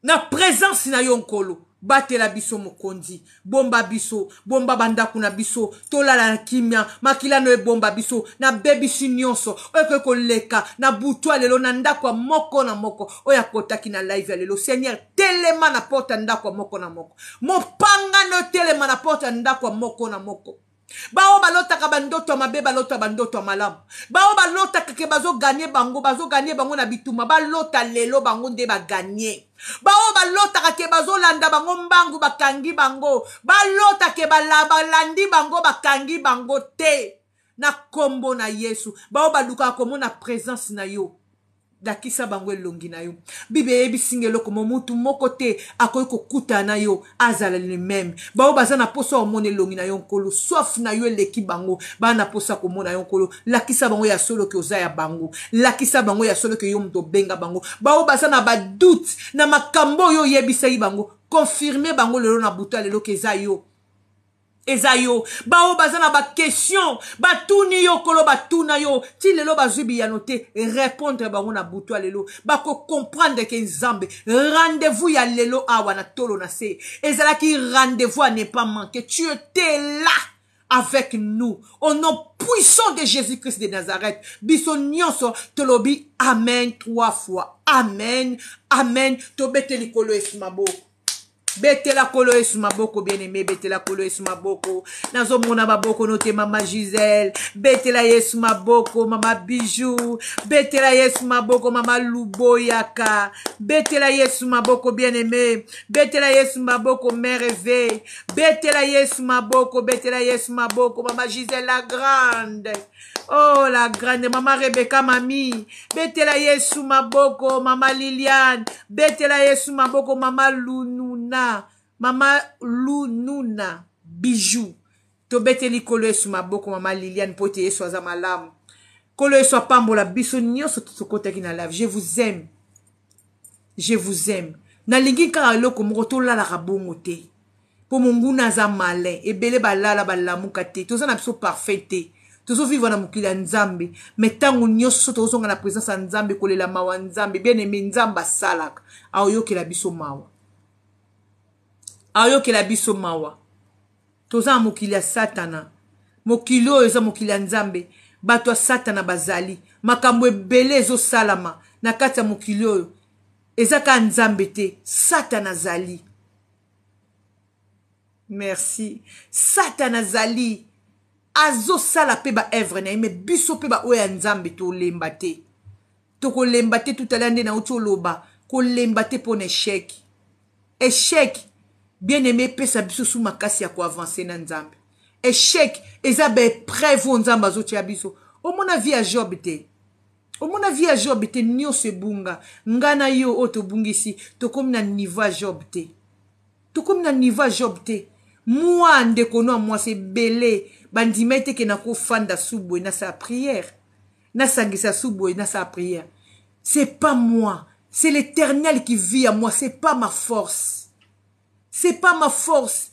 na présence na yo. Nkolo, batela biso. Mokonzi, bomba biso, bomba bandako na biso, tolala na kimia. Makila no ebomba biso na bebisi nyonso oyo ekoki koleka na butu ya lelo na ndako ya moko na moko oyo akotaki na live ya lelo. Seigneur, telema na porte ya ndako ya moko na moko. Mopanga no telema na porte ya ndako ya moko na moko. Bao balotaka bandoto ya mabe, balota bandoto ya malamu. Bao balotaka ke bazogagner bango, bazogagner bango na bituma, balota lelo bango nde bagagner. Bao balotaka ke bazolanda bango mbangu, bakangi bango, balota ke balandi bango, bakangi bango te, na nkombo na Yesu. Bao balukaka komona présence na yo, lakisa bango elongi na yo. Bible eyebisinga eloko mo: mutu moko te akoki kokutana na yo azala le même. Bao baza na mposa komona elongi na yo, Nkolo, soif na yo eleki bango, baa na mposa komona yo. Nkolo, lakisa bango ya solo ke oza ya bango, lakisa bango ya solo ke yo moto obenga bango. Bao baza na badoute na makambo oyo oyebisaki bango, confirme bango lelo na butu ya lelo ke eza yo, eza yo. Bao baza na baquestion, batuni yo, Kolo, batuna yo ti lelo, bazwi biyano te, répondre bango na butu ya lelo. Bakocomprendre ke Nzambe, rendez-vous ya lelo awa na tolo na se ezalaki rendez-vous à ne pas manquer. Tu étais là avec nous, au nom puissant de Jésus-Christ de Nazareth. Biso nyonso tolobi amen trois fois. Amen, amen. Tobete likolo esi maboko. Betela kolo Yesu maboko, bien aimé, betela kolo Yesu maboko. Nazomona maboko note mama Gisèle, betela Yesu maboko mama Bijou, betela Yesu maboko mama Luboyaka, betela Yesu maboko bien aimé, betela Yesu maboko mère Eve, betela Yesu maboko, betela Yesu maboko mama Gisèle la grande. Oh la grande mama Rebecca mami, betela Yesu maboko mama Liliane, betela Yesu maboko mama Lununa, mama Lununa bijou. Tobeteli kolo Yesu maboko mama Liliane mpo ete Yesu aza malamu. Kolo Yesu apambola biso nyonso tokotaki na live. Je vous aime. Je vous aime. Nalingi kaka eloko moko tolalaka bongo te. Mpo monguna aza malin. Ebele balala balamuka te. Toza na biso parfait te. Tozovivre na mokili ya Nzambe. Mais ntango nyonso tozonga na présence ya Nzambe, kolela mawa Nzambe. Bien aimé, Nzambe asalaka. Aoyokela biso mawa. Aoyokela biso mawa. Toza na mokili ya Satana. Mokili oyo eza mokili ya Nzambe. Bato ya Satana bazali. Makambo ebele ezosalama na kati ya mokili oyo. Eza kaka Nzambe te. Satana azali. Merci. Satana azali. Azosala pe ba œuvre na ye, mais biso pe ba oyo ya Nzambe tolemba te. Tokolemba te tout à l'heure nde nauti oloba. Kolemba te pona échec. Échec, bien aimé, pesa biso sous makasi ya ko avancer na Nzambe. Échec eza ba épreuve oyo Nzambe azotia biso. Omona vie ya Job te. Omona vie ya Job te, nyonso ebunga. Nga na yo oyo tobungisi, tokomi na niveau ya Job te. Tokomi na niveau ya Job te. Moi ndeko no ya mwasi ebele bandima ete ke nakofanda su boye nasala prière. Nasangisa su boye nasala prière. C'est pas moi, c'est l'Éternel qui vit à moi, c'est pas ma force. C'est pas ma force.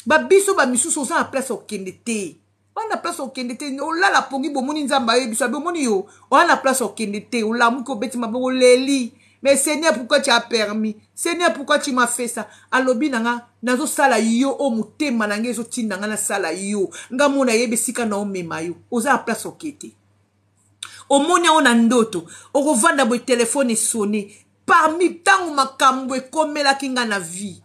Ba biso ba misusu oza na place okende te. Oza na place okende te, olala pongi bomoni Nzambe ayebi biso, bomoni yo, oza na place okende te, olamuki obeti maboko oleli. Mais Seigneur, pourquoi tu as permis? Seigneur, pourquoi tu m'as fait ça? Alobi na nga, nazosala yo o motema na nga ezotinda nga nasala yo. Nga mona yebi esika na omema yo. Oza na place okete. Omoni yango na ndoto, okovanda boye telefone esone. Parmi tango makambo ekomelaki nga na vie.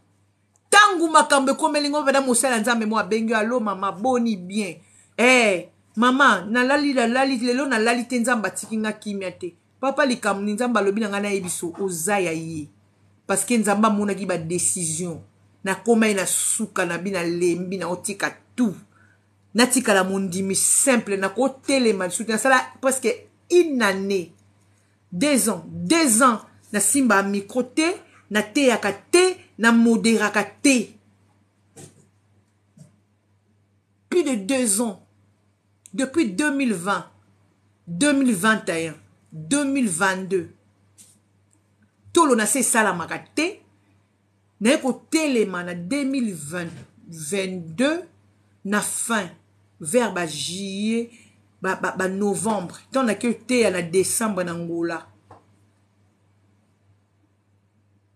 Tango makambo ekomeli nga bada mosala Nzambe mo abengi yo, allo mama, boni bien. Mama, nalali, nalali, lelo nalali te, Nzambe atiki nga kimia te. Papa likambo ni Nzambe alobi na nga nayebi so oza ya ye. Parce que Nzambe amonaki ba décision. Nakomaki na suka na bi nalembi na otika tout. Natikala mondimi simple, nakotelema lisusu te. Nasala presque une année, 2 ans, 2 ans nasimba micro te, nateyaka te, na moderaka te. Plus de 2 ans. Depuis 2020, 2021, 2022. Tolo na se esalamaka te. Naye kotelema na 2022 na fin vers ba juillet, ba novembre. Tant na ke teya na décembre na Angola.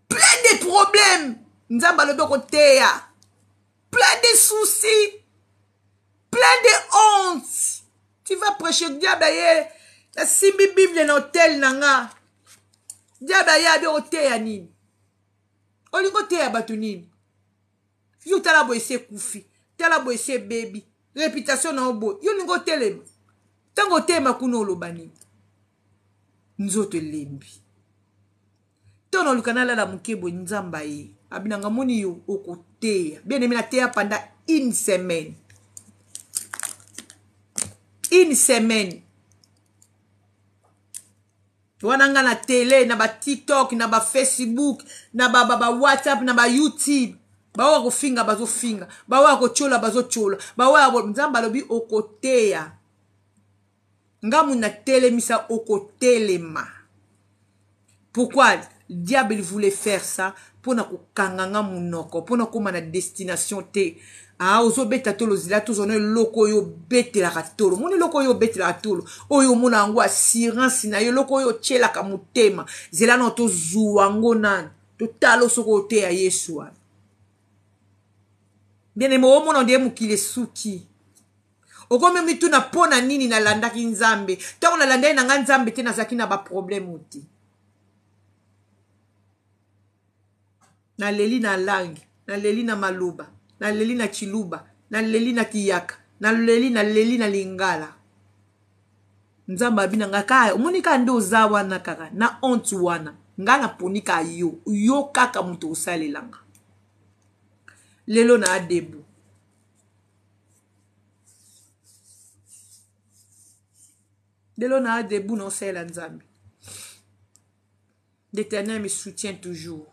Plein de problèmes. Nzambe alobi koteya. Plein de soucis. Plein de honte. Tu vas prêcher diable aye. Nasimbi Bible na hôtel na nga. Diable aye abi oteya nini? Olingo teya bato nini? Yo tala boye se kufi, tala boye se baby, réputation na oboye. Yo lingo telema. Tango telema kuna oloba nini? Nzoto elembi. Tono luka nalala moke boye Nzambe aye. Abinanga moni yo okoteya. Bien aimé na teya pendant une semaine. Une semaine. Wana nga na télé, na ba TikTok, na ba Facebook, na ba, ba, ba WhatsApp, na ba YouTube. Bawa kofinga bazofinga, bawa kotiola bazotiola, bawa Nzambe alobi okoteya. Ngamu na telemisa okotelema. Pourquoi diable il voulait faire ça? Pona kokanga nga munoko, pona koma na destination te. Ah, ozobeta tolo zila tozona eloko oyo obetelaka tolo. Moni eloko oyo obetelaka tolo. Oyo omona yango assurance na yo, eloko oyo otielaka motema. Zela na tozuwa yango nani? Totala soki oteya Yesu wana. Bien aimé, omona nde mokili esuki. Okomi mituna pona nini nalandaki Nzambe. Tango nalandaki na nga Nzambe te, nazalaki na ba problème te. Naleli na langue. Naleli na maloba, naleli na tshiluba, naleli na kiyaka, naleli naleli na lingala. Nzambe abi na nga kaka omoni kaka nde oza wana kaka na honte wana nga naponi kaka yo yo kaka moto osalela nga lelo na adebu lelo na adebu na osalela nzambe. L'Éternel me soutient toujours.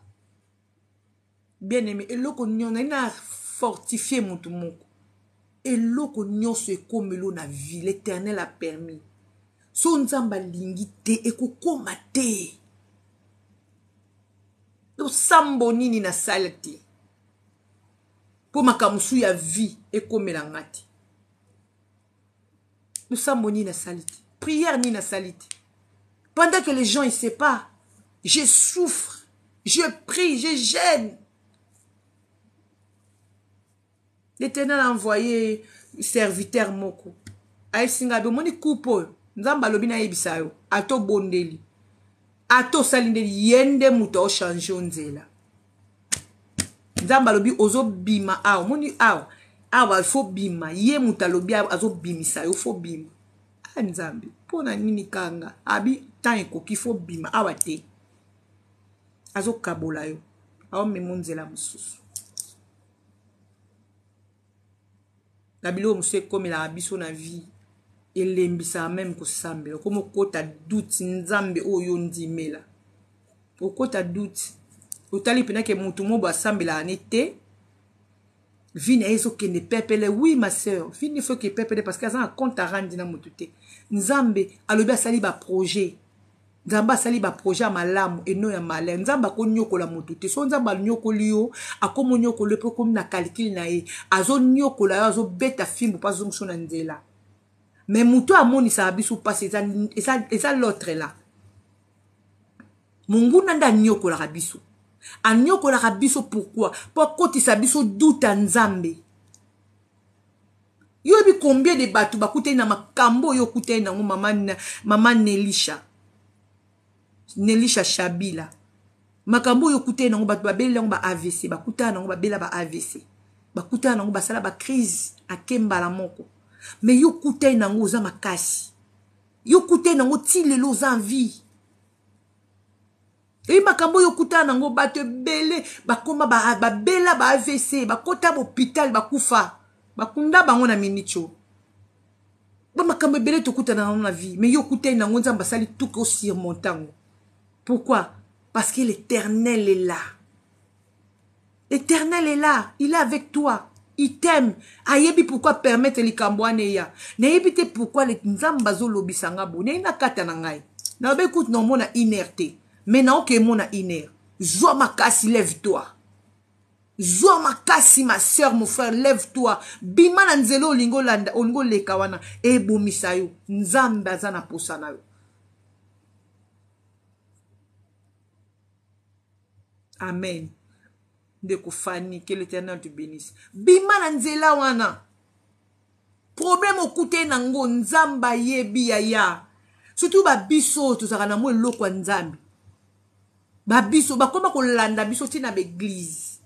Bien aimé, eloko nyonso naye na fortifier moto moko. Eloko nyonso ekomelo na vie, l'Éternel a permis. So Nzambe alingi te, ekokoma te. Losambo nini nasala te mpo makambo mosusu ya vie ekomela nga te. Losambo nini nasali te, prière nini nasali te. Pendant que les gens ils savent pas, je souffre, je prie, je gêne. L'Éternel a envoyé serviteur moko. Ayebisi ngai bomoni coupe oyo Nzambe alobi nayebisa yo ata obondeli ata osali nde ye nde moto aochange yo nzela. Nzambe alobi ozobima awa omoni awa awa fo bima ye moto alobi azobimisa yo fo bima. Ah Nzambe mpo na nini kanga abi temps ekoki fo bima awa te azokabola yo aomema nzela mosusu. Na biloko mosusu ekomelaka biso na vie elembisaka meme kosambela okoma okota doute nzambe oyo ondimela okota doute otali mpena ke motu mobo asambelaka ne te vie na ye ezokende pepele. Oui ma sœur, vie ne faut ke pepele parce que aza na compte arandi na motu te. Nzambe alobi asali baprojet, Nzambe asali baprojet ya malamu eno ya malin. Nzambe akonyokola motu te. So Nzambe anyokoli yo, akomonyokola yo mpe okomi na calcul na ye, azonyokola yo, azobeta fimbu mpo azongisa na nzela. Mais motu amonisaka biso mpasi eza, eza, eza l'autre là. Monguna nde anyokolaka biso, anyokolaka biso pourquoi? Mpo akotisa biso doute ya Nzambe. Yo oyebi combien de bato bakutani na makambo oyo okutani nango mama, mama Nelisha, Nelisha Shabila, makambo oyo okutani nango bato babeli yango ba AVC, bakutana nango babela ba AVC, bakutana nango basala ba crise ake mbala moko. Mais yo okutani nango oza makasi, yo okutani nango ti lelo oza en vie. Eyi makambo oyo okutana nango bato ebele bakoma babela ba AVC, bakota ba hôpital, bakufa, bakunda bango na minute oyo. Ba makambo ebele tokutana nango na vie, mais yo okutani nango Nzambe asali tout ko surmonter yango. Pourquoi? Parce que l'Éternel est là. L'Éternel est là, il est avec toi. Il t'aime. Ayebi pourquoi permettre likambo wana eya. Nayebi te pourquoi Nzambe azolobisa nga bo. Nayebi na kata na ngai. Nalobi écoute na omona une heure te. Mais na oke mona une heure. Zwa makasi, lève-toi. Zwa makasi ma soeur, mon frère, lève-toi. Bima na nzela olingo landa, olingo leka wana ebomisa yo. Nzambe aza na posa na yo. Amen. Ndeko Fanny, que l'Éternel te bénisse. Bima na nzela wana. Problème okute nango Nzambe ayebi yaya. Surtout ba biso tozalaka na mwa eloko ya Nzambe. Ba biso bakoma kolanda biso ti na ba église.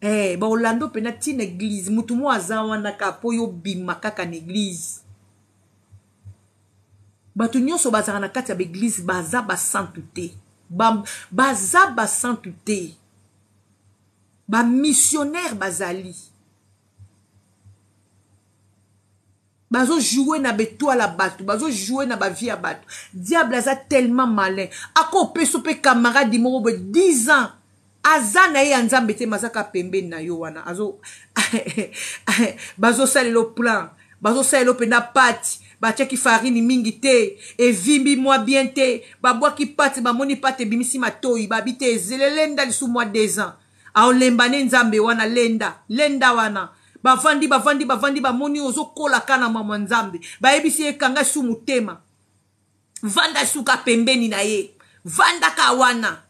Eh, ba olando pena ti na église. Mutu mwa aza wana ka po yo bima kaka na église. Bato nyonso bazalaka na kati ya ba église baza ba santu te. Baza ba santu te. Ba missionnaire bazali. Bazo jouer na betoile ya bato, bazo jouer na ba vie ya bato. Diable aza tellement malin. Ako peso pe camarade moko boye 10 ans. Aza na ye ya Nzambe te, mazaka pembeni na yo wana. Azo bazo salela plan, bazo salela penda pâte, batiaki farine mingi te, evimbi mwa bien te, babwaki pâte, bamoni pâte ebimisi matoyi, babi te ezelele nda lisu mwa 2 ans. Aolemba ne Nzambe wana lenda, lenda wana. Bavandi, bavandi, bavandi, bamoni ozokola kana mama Nzambe. Bayebisi ye kanga su motema. Vanda suka pembeni na ye. Vanda ka wana.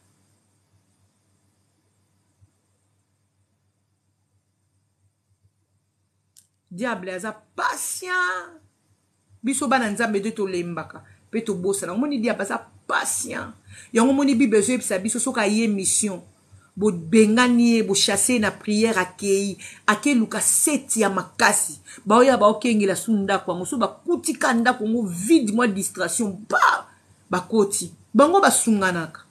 Diable aza patient. Biso bana Nzambe nde tolembaka pe tobosana. Omoni diable aza patient. Yango omoni Bible ezoyebisa biso soki aye mission. Bobengani ye, bochasse ye na prière, akei akeluka seti ya makasi, baoya baokengela su ndako yango, so bakuti ka ndako yango vide, mwa distraction ba bakoti bango basunganaka,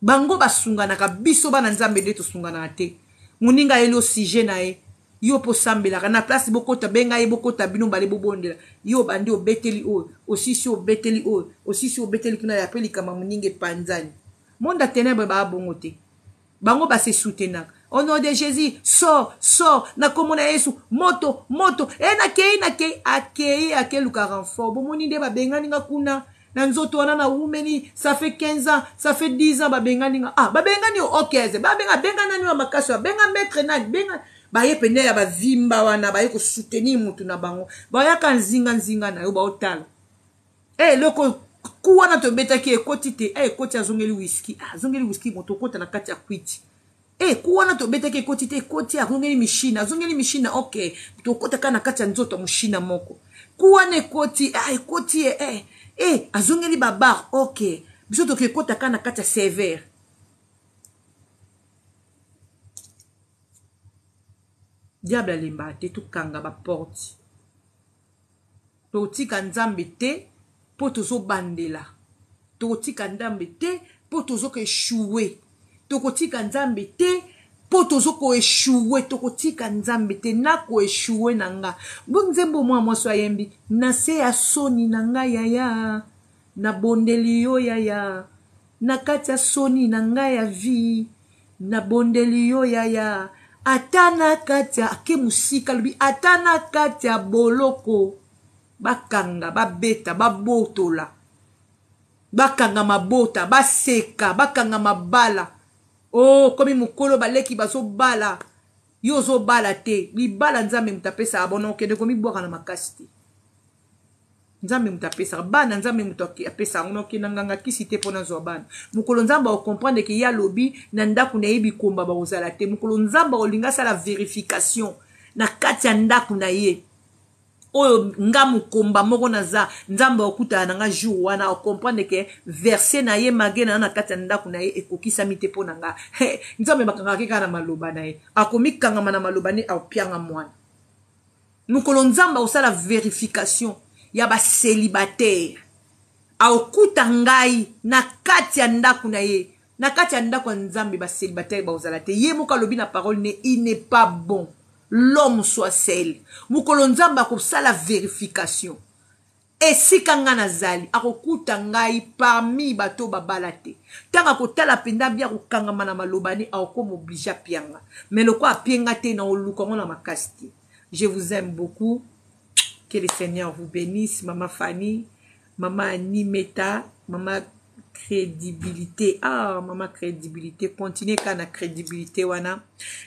bango basunganaka. Biso bana Nzambe nde tosunganaka te. Moninga ayeli yo sujet na ye, yo mpo osambelaka na place, bokota, benga ye, bokota bino bale, bobondela. Yo obandi obeteli oyo, osisi obeteli oyo, osisi obeteli kuna, ya mpe likambo ya moninga epanzani. Monde ya ténèbre baa bongo te, bango base soutenaka. Au nom de Jésus, sort, sort, na kombo na Yesu, moto, moto e nakei, nakei, akei, akeluka renfort. Bomoni nde babengani nga kuna na nzoto wana, nawumeli, ça fait 15 ans, ça fait 10 ans babengani nga. Ah, babengani yo, ok, babenga, benga nani wa makasi, benga maître nani, benga baye pene ya bavimba wana, baye kosoutenir mutu na bango, bayaka nzinga nzinga na yo, baotala e eloko ku wana tobetaki ekoti te, e ekoti, azongeli whisky, ah, azongeli whisky, moto okota na kati ya kwiti. E ku wana tobetaki ekoti te, ekoti, azongeli mishina, azongeli mishina, ok, tokota kaka na kati ya nzoto ya moshina moko, ku wana ekoti, ah, ekoti ye, eh, eh, azongeli babar, ok, biso toke ekota kaka na kati ya severe. Diable alembaka te, tokanga baporte, tokotika Nzambe te mpo tozobandela, tokotika Nzambe te mpo tozokoechoue, tokotika Nzambe te mpo tozokoechoue, tokotika Nzambe te na koechoue na nga. Bo nzembo mwa mwasi ayembi na se ya soni na nga, yaya, nabondeli yo yaya, na kati ya soni na ngai ya vie, nabondeli yo yaya, ata na kati ya ake mosika, alobi ata na kati ya boloko, bakanga, babeta, babotola, bakanga mabota, baseka, bakanga mabala. O oh, komi mokolo, baleki bazobala, yo ozobala te. Libala Nzambe moto apesaka, bono okende komibwaka na makasi te. Nzambe moto apesaka bana, Nzambe moto apesaka yango. Nakokenda nganga kisi te mpo nazwa bana. Mokolo Nzambe akokomprendre ke ye alobi na ndako na ye bikomba bakozala te, mokolo Nzambe akolinga asala verification na kati ya ndako na ye, oyo nga mokomba moko naza, Nzambe akokutana na nga jour wana, akomprendre ke verse na ye mage na na kati ya ndako na ye ekokisami te mpo na nga. Nzambe bakangaka kaka na maloba na ye, akomikangama na maloba nde aopianga mwana. Mokolo Nzambe akosala verification ya ba celibataire, akokuta ngai na kati ya ndako na ye, na kati ya ndako ya Nzambe ba celibataire bakozala te. Ye moko alobi na parole ne, il n'est pas bon l'homme soit seul. Mokolo Nzambe akosala verification esika ngai nazali, akokuta ngai parmi bato babala te. Ntango akotala mpenza bia kokangama na maloba ne, akokoma oblige apianga. Mais lokola apienga te, na oluka yango na makasi te. Je vous aime beaucoup, que le Seigneur vous bénisse. Mama Fanny, mama Animeta, mama crédibilité, ah mama crédibilité, continue kaka na crédibilité wana.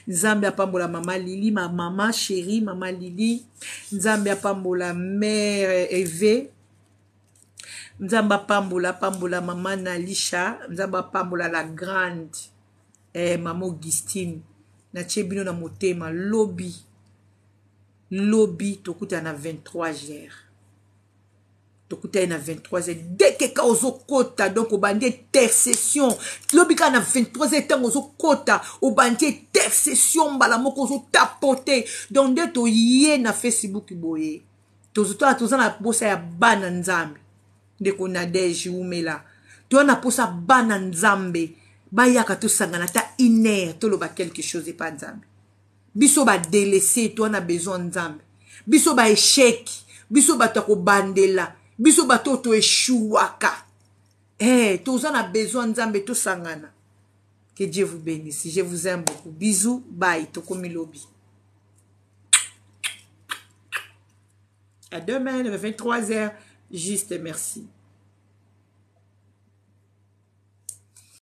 Nzambe apambola mama Lili, ma mama chérie, mama Lili. Nzambe apambola mère Eve, Nzambe apambola, apambola mama Nalisha, Nzambe apambola la grande, eh, mama Augustine. Natie bino na motema. Lobi, lobi tokutana na 23 heures, tokutani na 23 heures. Dès que ka ozokota, donc obandi intercession lobi kaka na 23 heures. Ntango ozokota, obandi intercession mbala moko, ozotapote. Donc nde toye na Facebook boye, tozotala, toza na posa ya bana Nzambe. Ndeko Nadege, umela, toza na posa bana Nzambe bayaka, tosangana ata une heure, toloba quelque chose epa Nzambe. Biso badelese, toza na besoin Nzambe. Biso baesheki, biso bato ya kobandela, biso bato oyo toeshuwaka, eh, toza na besoin Nzambe, tosangana. Que Dieu vous bénisse, je vous aime beaucoup, bisous, bye, tokomi lobi. À demain, 23h juste. Merci.